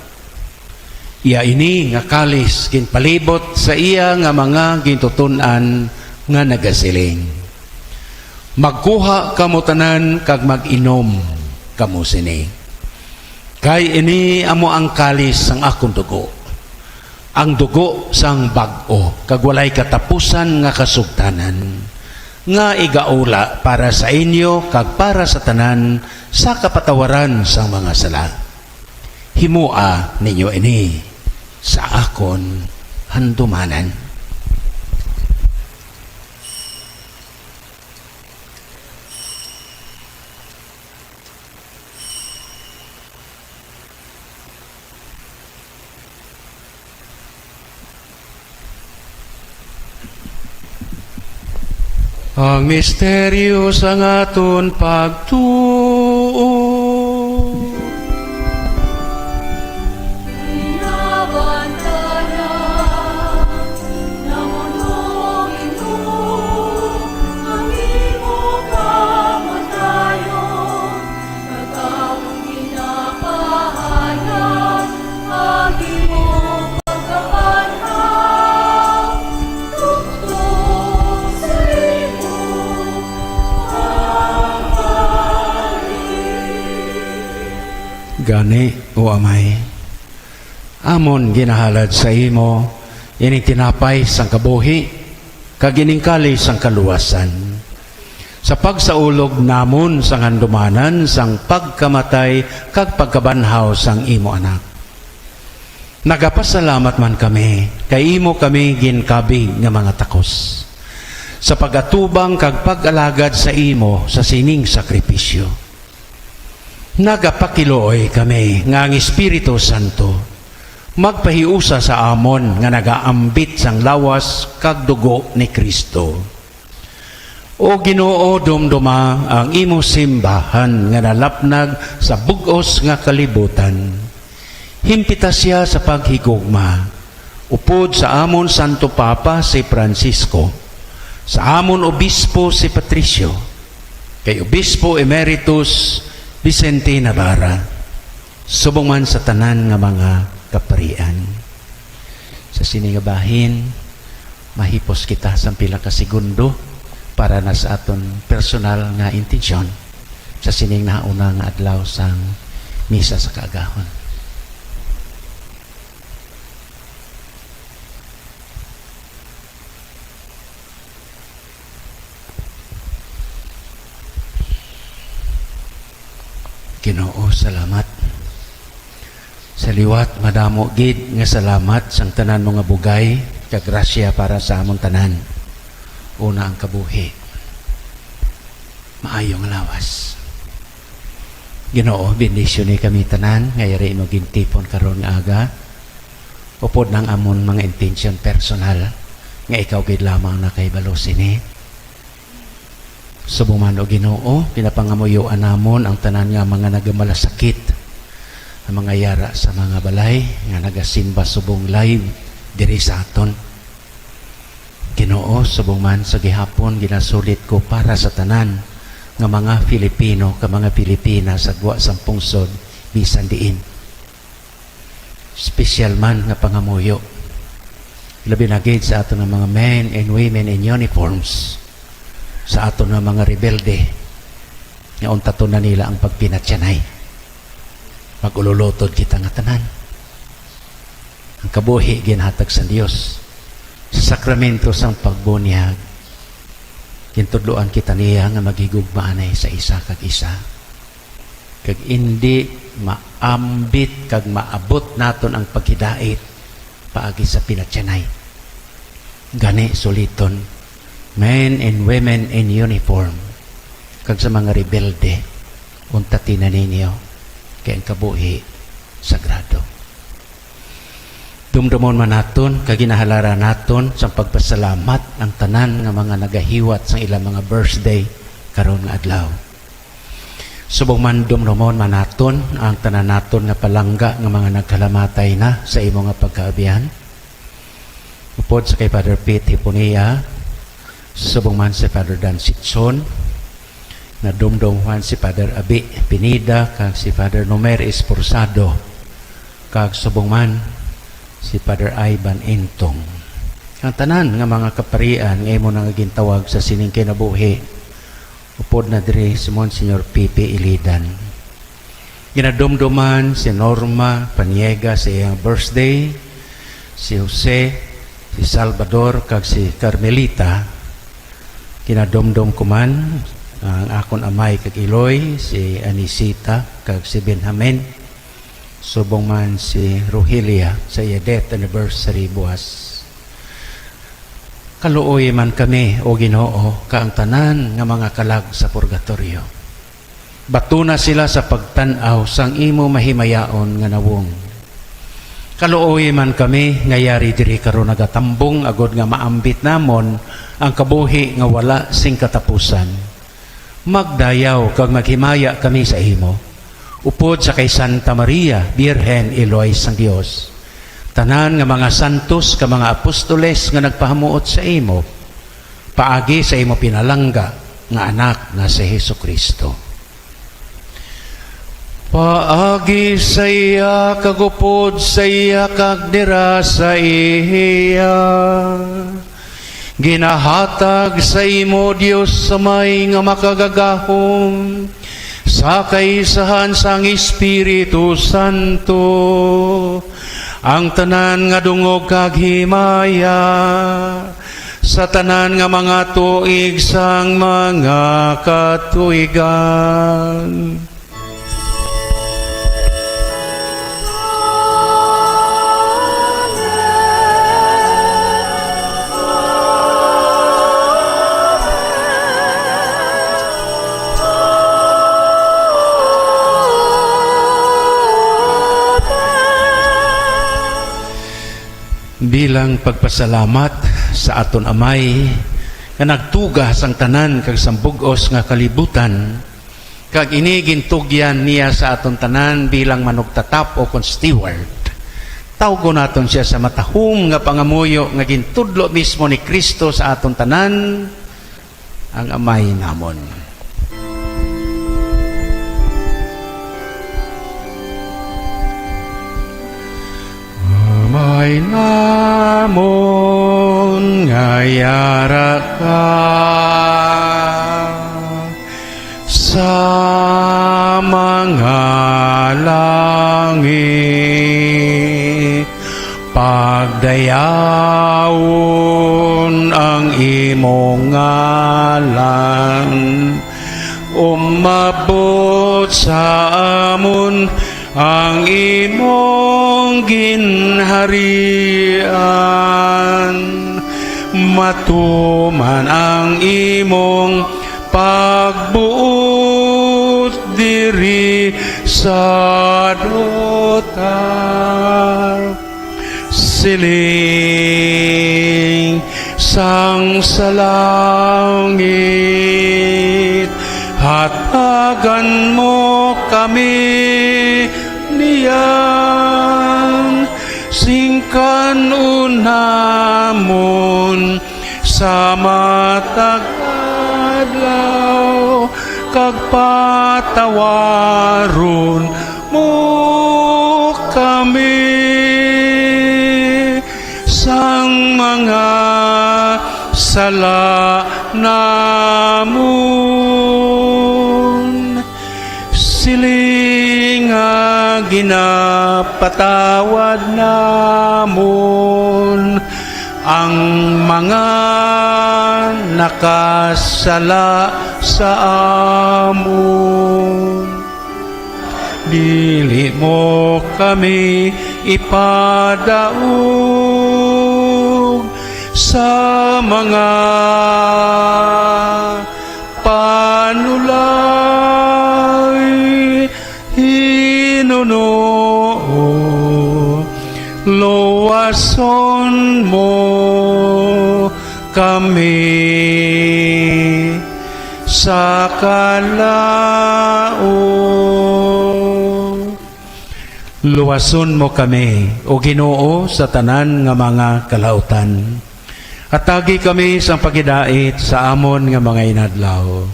Iya ini nga kalis ginpalibot sa iya nga mga gintuton-an nga nagasiling: Magkuha kamo tanan kag mag-inom kamo sini, kay ini amo ang kalis sang akon dugo, ang dugo sang bag-o kag walay katapusan nga kasugtanan, nga igaula para sa inyo kag para sa tanan sa kapatawaran sang mga sala. Himoa ninyo ini sa akon handumanan. Ang misteryo sang aton pagtuo. Binabantayan namon, O Ginoo, ang imo kamatayon. Kag amon ginapahayag ang imo pagkabanhaw, tubtob sa imo pagkabalik. Gani, O Amay, amon ginahalad sa imo ining tinapay sang kabuhi kag ining kalis sang kaluwasan, sa pagsaulog namon sang handumanan sang pagkamatay kag pagkabanhaw sang imo Anak. Nagapasalamat man kami kay imo kami ginkabi nga mga takos sa pag-atubang kag pag-alagad sa imo sa sining sakripisyo. Nagapakiluoy kami nga ang Espiritu Santo magpahiusa sa amon nga nagaambit sang lawas kag dugo ni Cristo. O Ginoo, dumduma ang imo simbahan nga nalapnag sa bug-os nga kalibutan. Himpita sia sa paghigugma, upod sa amon Santo Papa si Francisco, Sa amon obispo si Patricio, kay Obispo Emeritus Vicente Navarra, subong man sa tanan nga mga kaparian. Sa sini nga bahin, mahipos kita sang pila ka segundo para na sa aton personal nga intensyon sa sining nahauna nga adlaw sang misa sa kaagahon. Ginoo, salamat. Sa liwat, madamo gid nga salamat sang tanan mo nga bugay kag grasya para sa amon tanan. Una, ang kabuhi. Maayo nga lawas. Ginoo, bendisyoni kami tanan nga yari mo gintipon karon nga aga. Upod nang amon mga intensyon personal nga ikaw gid lamang nakahibalo sini. Subong man, O Ginoo, pinapangamuyoan namon ang tanan nga mga nagamalasakit, ang mga yara sa mga balay nga nagasimba subong live diri sa aton. Ginoo, subong man sa gihapon, ginasulit ko para sa tanan nga mga Filipino ka mga Pilipina sa gwa sang pungsod bisan diin. Special man nga pangamuyo, labi na gid sa aton nga mga men and women in uniforms, sa aton nga mga rebelde, nga untaton na nila ang pagpinatyanay. Mag-ululotod kita nga tanan. Ang kabuhi ginhatag sa Dios sa sakramento sang pagbunyag. Gintudloan kita niya nga maghigugma anay sa isa kag isa, kag indi maambit kag maabot naton ang paghidait paagi sa pinatyanay. Gani suliton, men and women in uniform, kag sa mga rebelde, untati na ninyo, kay ang kabuhi sagrado. Dumdumon man naton kag ginahalaran naton sang pagpasalamat ang tanan nga mga nagahiwat sang ilang mga birthday karon nga adlaw. Subong man, dumdumon man naton ang tanan naton nga palangga nga mga nagkalamatay na sa imo nga pagkaabyan. Upod sa kay Father Pete Hiponia, subong man si Father Dan Sitson, nadumdom man si Father Abi Pineda, kag si Father Nomer Esforzado, kag subong man si Father Ivan Entong. Ang tanan nga mga kaparian nga imo na nga gintawag sa sining kinabuhi, upod na diri si Monsignor Pipe Ilidan. Ginadumduman si Norma Paniega sa iyang birthday, si Jose, si Salvador, kag si Carmelita. Ginadumdom ko man ang akon amay kag iloy, si Anisita, kag si Benjamin, subong man si Rogelia sa iya death anniversary buwas. Kaluoy man kami, O Ginoo, ka ang tanan nga mga kalag sa purgatoryo. Batuna sila sa pagtan-aw sang imo mahimayaon nga nawong. Kaluoy man kami nga yari diri karon nagatambong, agod nga maambit namon ang kabuhi nga wala sing katapusan. Magdayaw kag maghimaya kami sa imo, upod sa kay Santa Maria, Birhen, Iloy sang Dios, tanan nga mga santos ka mga apostoles nga nagpahamuot sa imo, paagi sa imo pinalangga nga Anak nga si Jesu-Cristo. Paagi sa iya, kag upod sa iya, kag dira sa iya, ginahatag sa imo, Dios Amay nga Makagagahom, sa kaisahan sang Espiritu Santo, ang tanan nga dungog kag himaya sa tanan nga mga tuig sang mga katuigan. Bilang pagpasalamat sa aton Amay nga nagtuga sang tanan kag sang bug-os nga kalibutan, kag ini gintugyan niya sa aton tanan bilang manugtatap o kon steward, tawgon naton sia sa matahom nga pangamuyo nga gintudlo mismo ni Cristo sa aton tanan. Ang Amay namon. Amay namon nga yara ka sa mga langit, pagdayawon ang imong ngalan. Umabot sa amon ang imong ginharian. Matuman ang imong pagbuot diri sa duta. Siling sang sa langit, hatagan mo kami niyan sing kan-on namon sa matag adlaw, kag patawaron mo kami sang mga sala namon, siling nga ginapatawad namon ang mga nakasala sa amon. Dili mo kami ipadaog sa mga panulay, hinunoo, luwason mo kami sa kalaut. Luwason mo kami, O Ginoo, sa tanan nga mga kalautan. Hatagi kami sang paghidait sa amon nga mga inadlaw.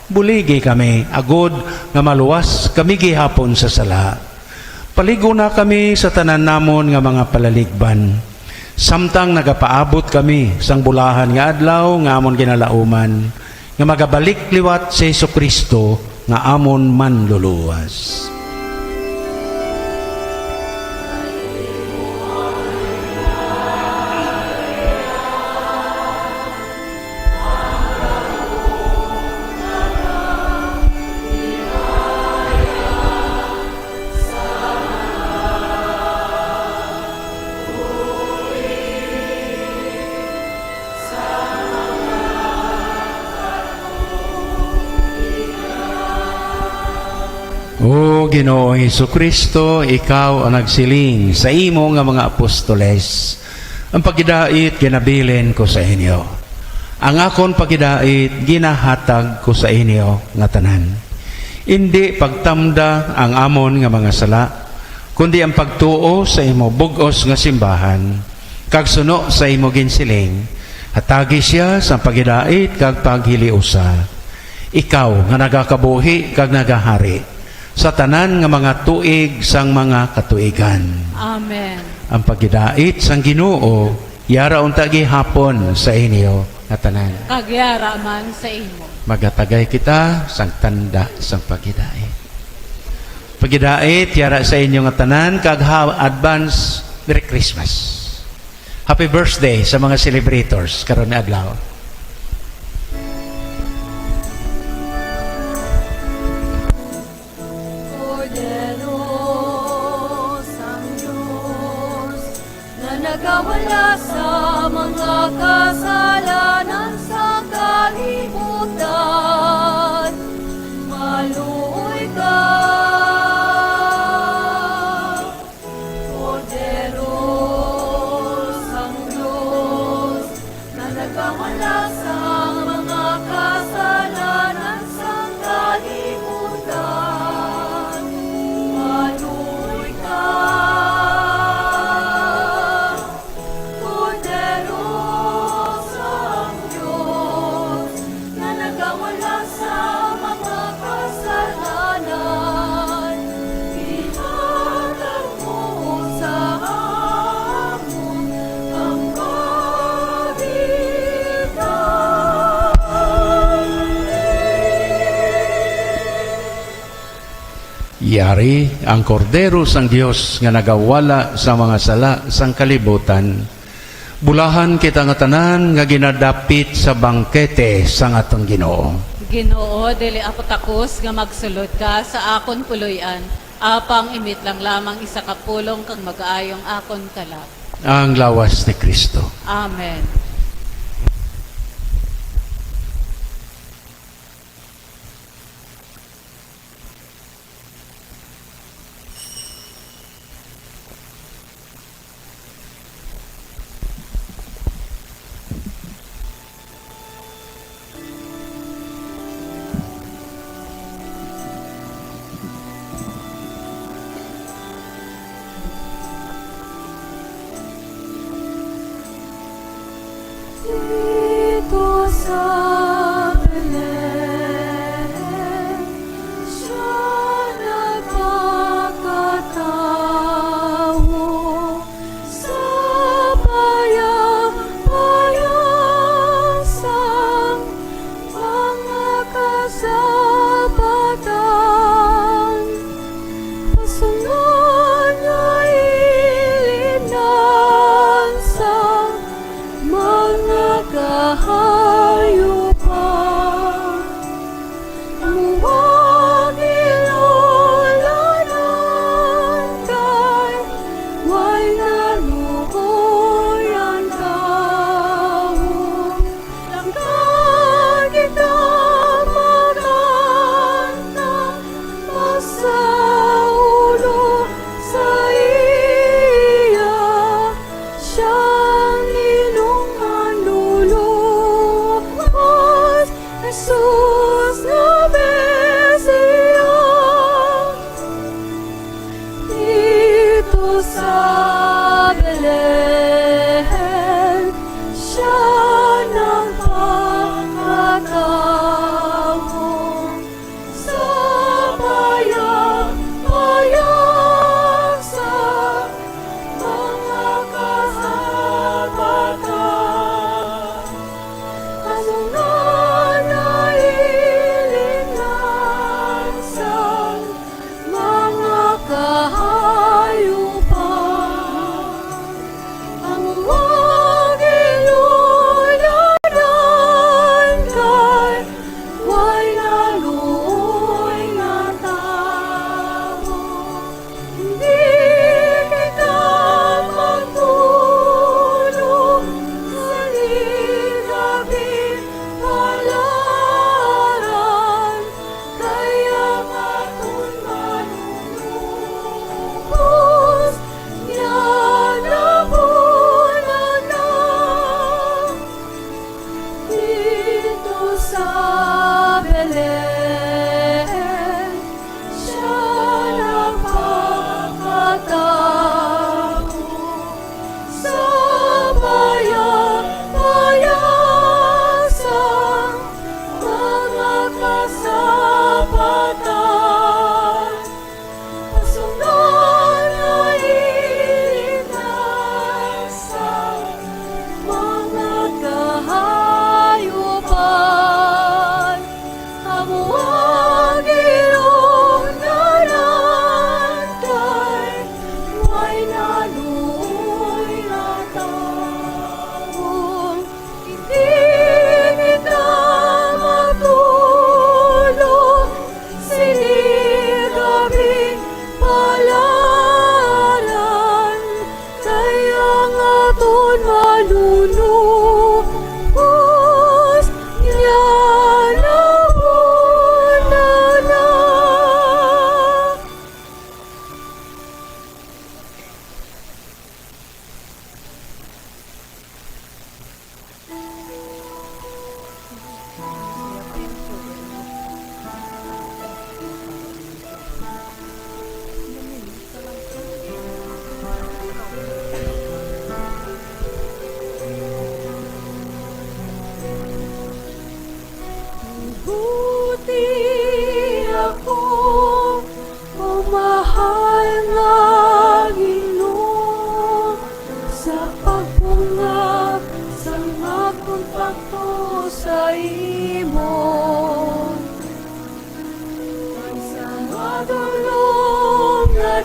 Buligi kami, agod nga maluwas kami gihapon sa sala. Palig-ona kami sa tanan namon nga mga palaligban, samtang nagapaabot kami sang bulahan nga adlaw nga amon ginalauman, nga magabalik liwat si Jesu-Cristo nga amon Manluluwas. O Ginoong Jesu-Cristo, ikaw ang nagsiling sa imo nga mga apostoles, "Ang paghidait ginabilin ko sa inyo, ang akon paghidait ginahatag ko sa inyo nga tanan." Indi pagtamda ang amon nga mga sala, kundi ang pagtuo sa imo bug-os nga simbahan, kag suno sa imo ginsiling, hatagi sia sang paghidait kag paghiliusa. Ikaw nga nagakabuhi kag nagahari sa tanan nga mga tuig sang mga katuigan. Amen. Ang paghidait sang Ginoo yara unta gihapon sa inyo nga tanan. Kag yara man sa imo. Magatagay kita sang tanda sang paghidait. Paghidait yara sa inyo nga tanan, kag ha-, advance Merry Christmas. Happy birthday sa mga celebrators karon nga adlaw. Kordero sang Dios, nga nagawala sa mga kasalanan sa kalibutan, maluoy ka. Kordero sang Dios, nga nagawala sa mga kasalanan sa kalibutan, maluoy ka. Kordero sa Yari ang Kordero sang Dios nga nagawala sa mga sala sang kalibutan. Bulahan kita nga tanan nga ginadapit sa bangkete sang aton Ginoo. Ginoo, dili ako takos nga magsulod ka sa akon puloy-an, apang imit lang lamang isa ka pulong kag mag-aayong akon kalap. Ang lawas ni Kristo. Amen.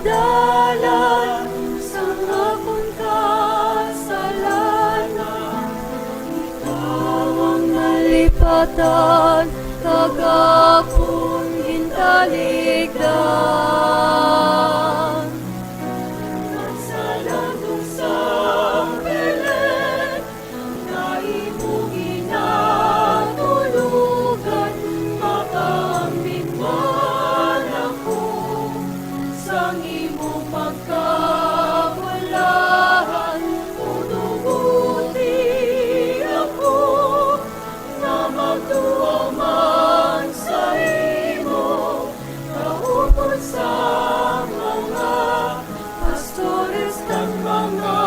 dalan sang akon kasalanan. Ikaw ang nalipatan kag akon gintaligdan. Nagsalandong sang Belen, nga imo ginatulugan, makaambit man ako sang imo pagkabulahan. Utuguti ako nga magtuo man sa imo, kaupod sa mga pastores kag mga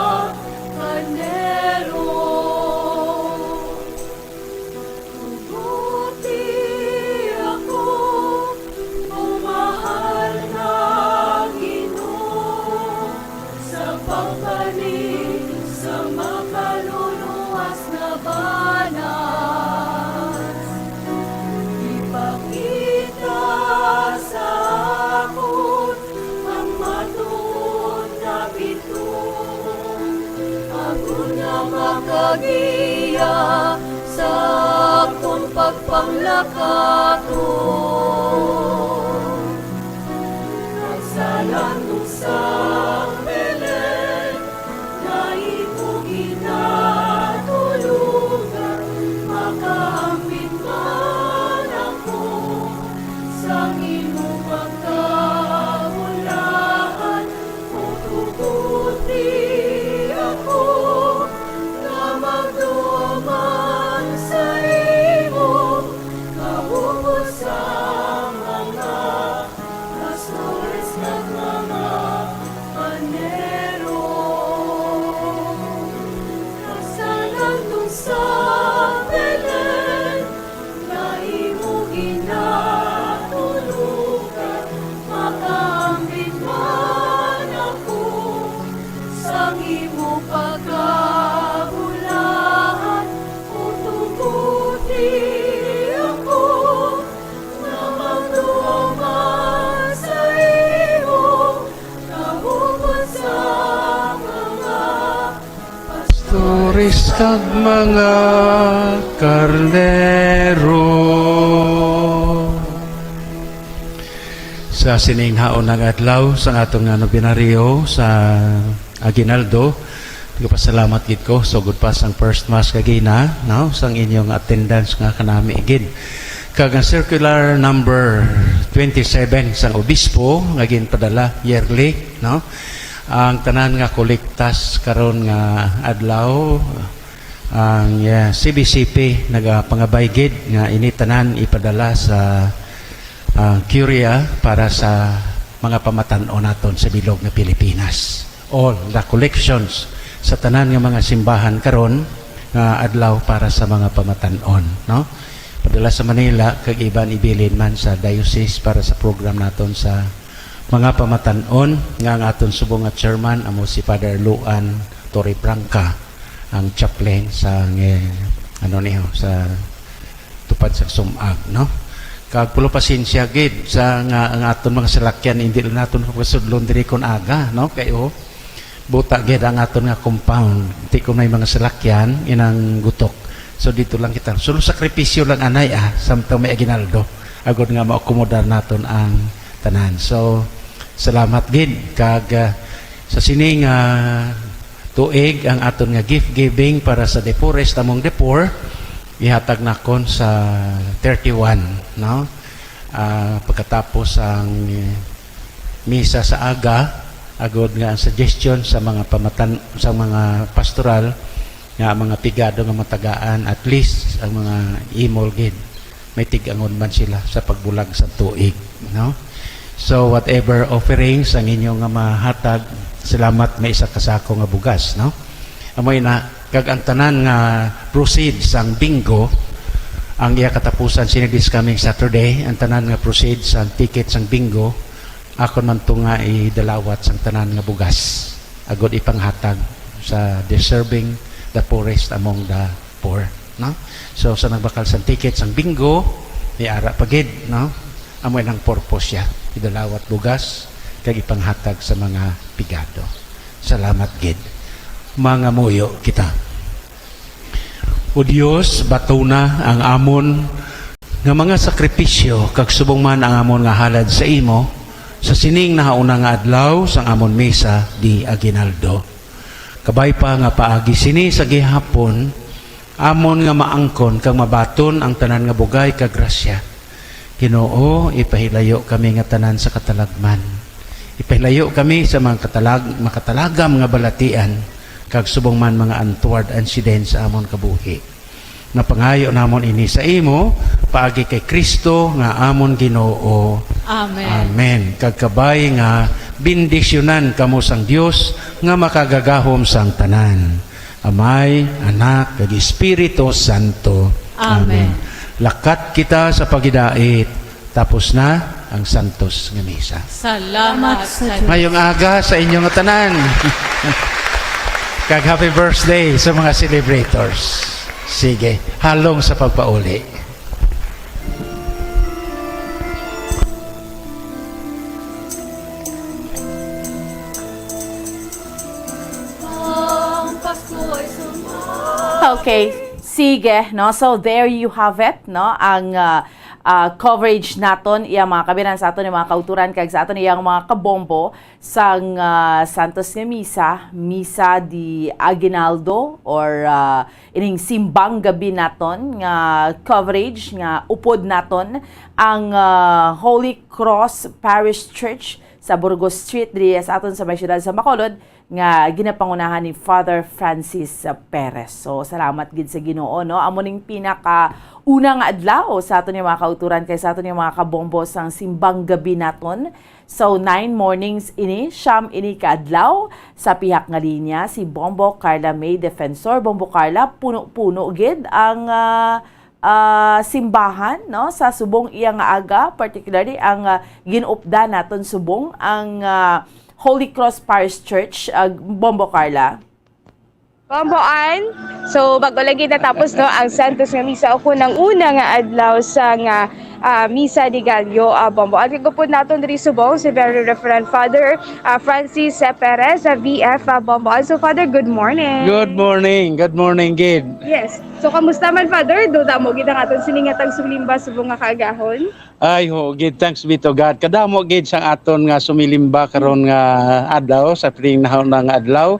karnero. Tuguti ako, O mahal nga Ginoo, sa pagbaling sa makaluluwas nga banas. Ipakita sa akon ang matuod nga bituon, agod nga makagiya sa akon pagpanglakaton. Kag sa landong sang Belen, nga imo ginatulugan, makaambit man ako sang imo pagkabulahan. Utuguti ako nga magtuo man sa imo, kaupod sa mga pastores kag mga karnero. Kag sa landong sang Belen, nga imo ginatulugan, makaambit man ako sang imo pagkabulahan. Utuguti ako nga magtuo man sa imo, kaupod sa mga pastores kag mga karnero. Sa sining haon nga adlaw sang aton nga nobenaryo sa Aguinaldo, nagapasalamat gid ko, sugod pa sang first mass kagina, no, sang inyong attendance nga kanami gid. Kag ang circular number twenty-seven sang obispo nga ginpadala yearly, no, ang tanan nga kolektas karon nga adlaw, ang, yeah, C B C P nagapangabay gid nga ini tanan ipadala sa, ah, Curia para sa mga pamatan-on naton sa bilog nga Pilipinas. All the collections sa tanan nga mga simbahan karon nga adlaw para sa mga pamatan-on, no? Padala sa Manila, kag iban ibilin man sa diocese para sa program naton sa mga pamatan-on, nga ang aton subong nga chairman amo si Father Luan Torrefranca, ang chaplain sa, eh, ano niyo, sa Tupad sa Sumag, no? Kag pulo pasensya gid sa nga ang aton mga salakyan, hindi lang naton mapasudlon diri kon aga, no? Kay, oh, buta gid ang aton nga compound. Ti kon may mga salakyan, inang gutok. So, dito lang kita. So, sakripisyo lang anay, ah, samtang may aguinaldo. Agod nga maakomodar naton ang tanan. So, salamat gid. Kag, ah, sa sining, ah, tuig, ang aton nga gift giving para sa The Poorest Among the Poor, ihatag nakon sa thirty-one, no? Ah, pagkatapos ang, eh, misa sa aga, agod nga ang suggestion sa mga pamatan-, sa mga pastoral nga ang mga pigado nga matagaan, at least ang mga imol gid, may tig-angon man sila sa pagbulag sa tuig, no? So, whatever offerings ang inyo nga mahatag, salamat, may isa ka sako nga bugas, no? Amoy na, kag ang tanan nga proceeds sang bingo, ang iya katapusan sini this coming Saturday, ang tanan nga proceeds sang ticket sang bingo, akon man to nga idalawat sang tanan nga bugas, agod ipanghatag sa deserving, the poorest among the poor, no? So, sa nagbakal sang ticket sang bingo, may ara pa gid, no? Amo nang purpose siya. Idalawat bugas, kag ipanghatag sa mga pigado. Salamat gid. Mangamuyo kita. O Dios, batuna ang amon nga mga sakripisyo kag subong man ang amon nga halad sa imo sa sining nahauna nga adlaw sang amon misa di aguinaldo. Kabay pa nga paagi sini sa gihapon, amon nga maangkon kag mabaton ang tanan nga bugay kag grasya. Ginoo, ipahilayo kami nga tanan sa katalagman. Ipahilayo kami sa mga katalag-, makatalagam nga balatian, kag subong man mga antward ansiden sa amon kabuhi. Napangayo namon ini sa imo, paagi kay Cristo nga amon Ginoo. Amen. Amen. Kag kabay nga bendisyonan kamo sang Dios nga makagagahom sang tanan. Amay, Anak, kag Espiritu Santo. Amen. Amen. Lakat kita sa pagidait. Tapos na ang santos nga misa. Salamat sa Mayong aga sa inyo nga tanan. Kag happy birthday sa mga celebrators. Sige, halong sa pagpauli. Okay, sige, no? So there you have it, no? Ang ah, ah, coverage naton, iya mga kabinan sa aton, iya mga kauturan, kag sa aton, iyang mga kabombo sang ah, Santos nga Misa, Misa di Aguinaldo, or ah, ining simbang gabi naton nga coverage, nga upod naton ang ah, Holy Cross Parish Church sa Burgos Street diri sa aton sa may siyudad sa Bacolod, nga ginapangunahan ni Father Francis Perez. So, salamat gid sa Ginoo, no? Amo ning pinaka una nga adlaw sa aton nga mga kauturan kag sa aton nga mga kabombo sang simbang gabi naton. So, nine mornings ini, siyam ini ka adlaw. Sa pihak nga linya, si Bombo Carla May Defensor. Bombo Carla, puno-puno gid ang ah, ah, simbahan, no, sa subong iya nga aga, particularly ang ah, gin-updan naton subong ang ah, Holy Cross Parish Church, ah, Bombo Carla. Bomboan. So, bago lang gid natapos, no, ang Santos nga Misa o kung ang una nga adlaw sa nga ah, Misa de Gallo, ah, Bomboan. Kagupod naton diri subong si Very Reverend Father ah, Francis ah, Perez sa V F ah, Bomboan. So, Father, good morning. Good morning. Good morning, gid. Yes. So, kamusta man, Father? Do damo gid ang aton sini nga tagsulimba subong nga kaagahon. Ay, ho, gid, thanks be to God. Kadamo gid sang aton nga sumilimba karon nga adlaw, sa pining nahauna nga adlaw,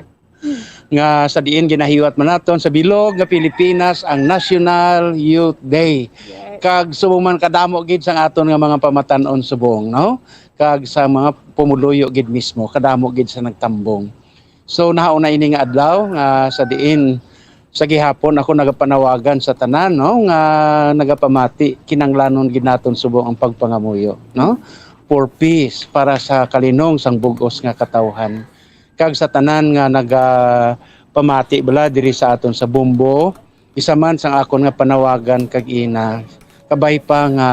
nga sa diin ginahiwat man naton sa bilog nga Pilipinas ang National Youth Day. Yes. Kag subong man kadamo gid sang aton nga mga pamatan-on subong, no? Kag sa mga pumuluyo gid mismo, kadamo gid sa nagtambong. So, nahauna ini nga adlaw nga sa diin sa gihapon ako nagapanawagan sa tanan, no, nga nagapamati, kinahanglanon gid naton subong ang pagpangamuyo, no, for peace, para sa kalinong sang bug-os nga katawhan. Kag sa tanan nga nagapamati bala diri sa aton sa Bombo, isa man sang akon nga panawagan kag ina, kabay pa nga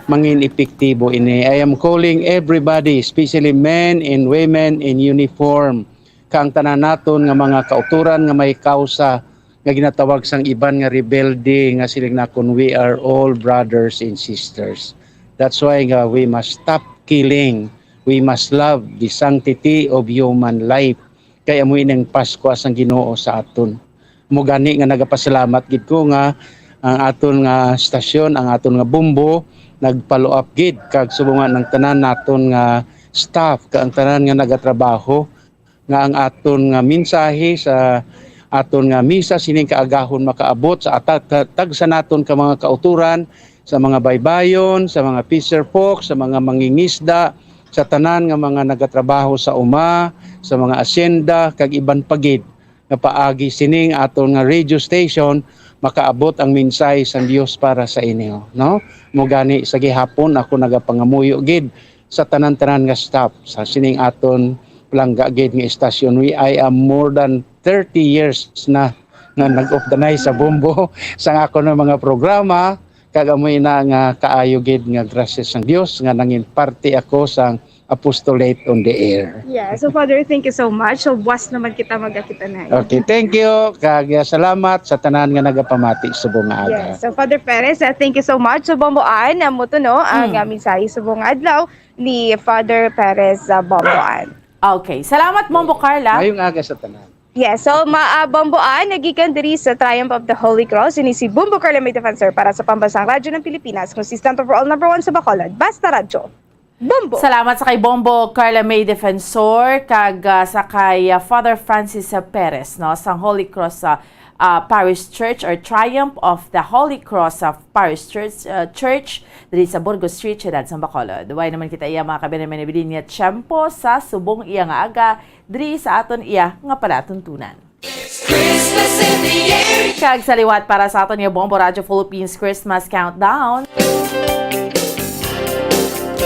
mangin epektibo ini. I am calling everybody, especially men and women in uniform, kag ang tanan naton nga mga kautoran nga may kawsa nga ginatawag sang iban nga rebelde nga siling nakon, "We are all brothers and sisters." That's why nga we must stop killing. We must love the sanctity of human life. Kay amo ining Paskwa sang Ginoo sa aton. Mo gani nga nagapasalamat gid ko nga ang aton nga stasyon, ang aton nga Bombo, nag-follow up gid kag subong nga ang tanan naton nga staff, kag ang tanan nga nagatrabaho, nga ang aton nga mensahe sa aton nga misa sining kaagahon makaabot sa ata-, ta-, tagsa naton ka mga kauturan, sa mga baybayon, sa mga fisher folk, sa mga mangingisda, sa tanan nga mga nagatrabaho sa uma, sa mga asyenda, kag iban pa gid, nga paagi sining aton nga radio station makaabot ang mensahe sang Dios para sa inyo, no? Mo gani sa gihapon ako nagapangamuyo gid sa tanan-tanan nga staff sa sining aton palangga gid nga istasyon. We, I am more than thirty years na nga nag-updanay sa Bombo sang ako nga mga programa, kag amo ina nga kaayo gid nga grasya sang Dios nga nangin parte ako sang apostolate on the air. Yeah. So, Father, thank you so much. So, buwas naman kita magkakita na. Okay, thank you. Kag uh, salamat sa tanan nga nagapamati subong nga aga. Yes. So, Father Perez, uh, thank you so much. So, Bomboan, uh, mo to, no, ang Mm. uh, mensahe subong nga adlaw. ni Father Perez, ah, Bomboan. Okay. Salamat, Bombo Carla. Mayong aga sa tanan. Yes, so ma uh, Bomboan, nagikan diri sa Triumph of the Holy Cross, ini si Bombo Carla May Defensor para sa Pambansang Radyo ng Pilipinas, consistent overall number one sa Bacolod. Basta Radyo. Bombo! Salamat sa kay Bombo Carla May Defensor kag ah, sa kay ah, Father Francis ah, Perez, no, sang Holy Cross sa ah, Parish Church or Triumph of the Holy Cross sa Parish Church, ah, Church diri sa Burgos Street, Ciudad sa Bacolod. Way naman kita iya mga kabinan manabilin nga tiyempo sa subong iya nga aga diri sa aton iya nga palatuntunan. Christmas in the air. Kag sa liwat para sa aton nga Bombo Radyo Philippines Christmas Countdown.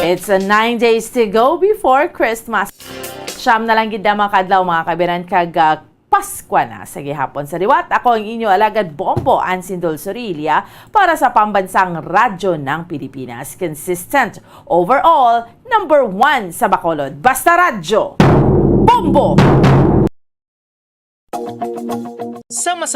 It's a nine days to go before Christmas. Siyam na lang gid ang mga kadlaw, mga kabinan, kag ah, Paskwa na sa gihapon. Sa liwat, ako ang inyo alagad Bombo Ansindol Sorilia para sa Pambansang Radyo ng Pilipinas. Consistent overall, number one sa Bacolod. Basta Radyo, Bombo! Sama sa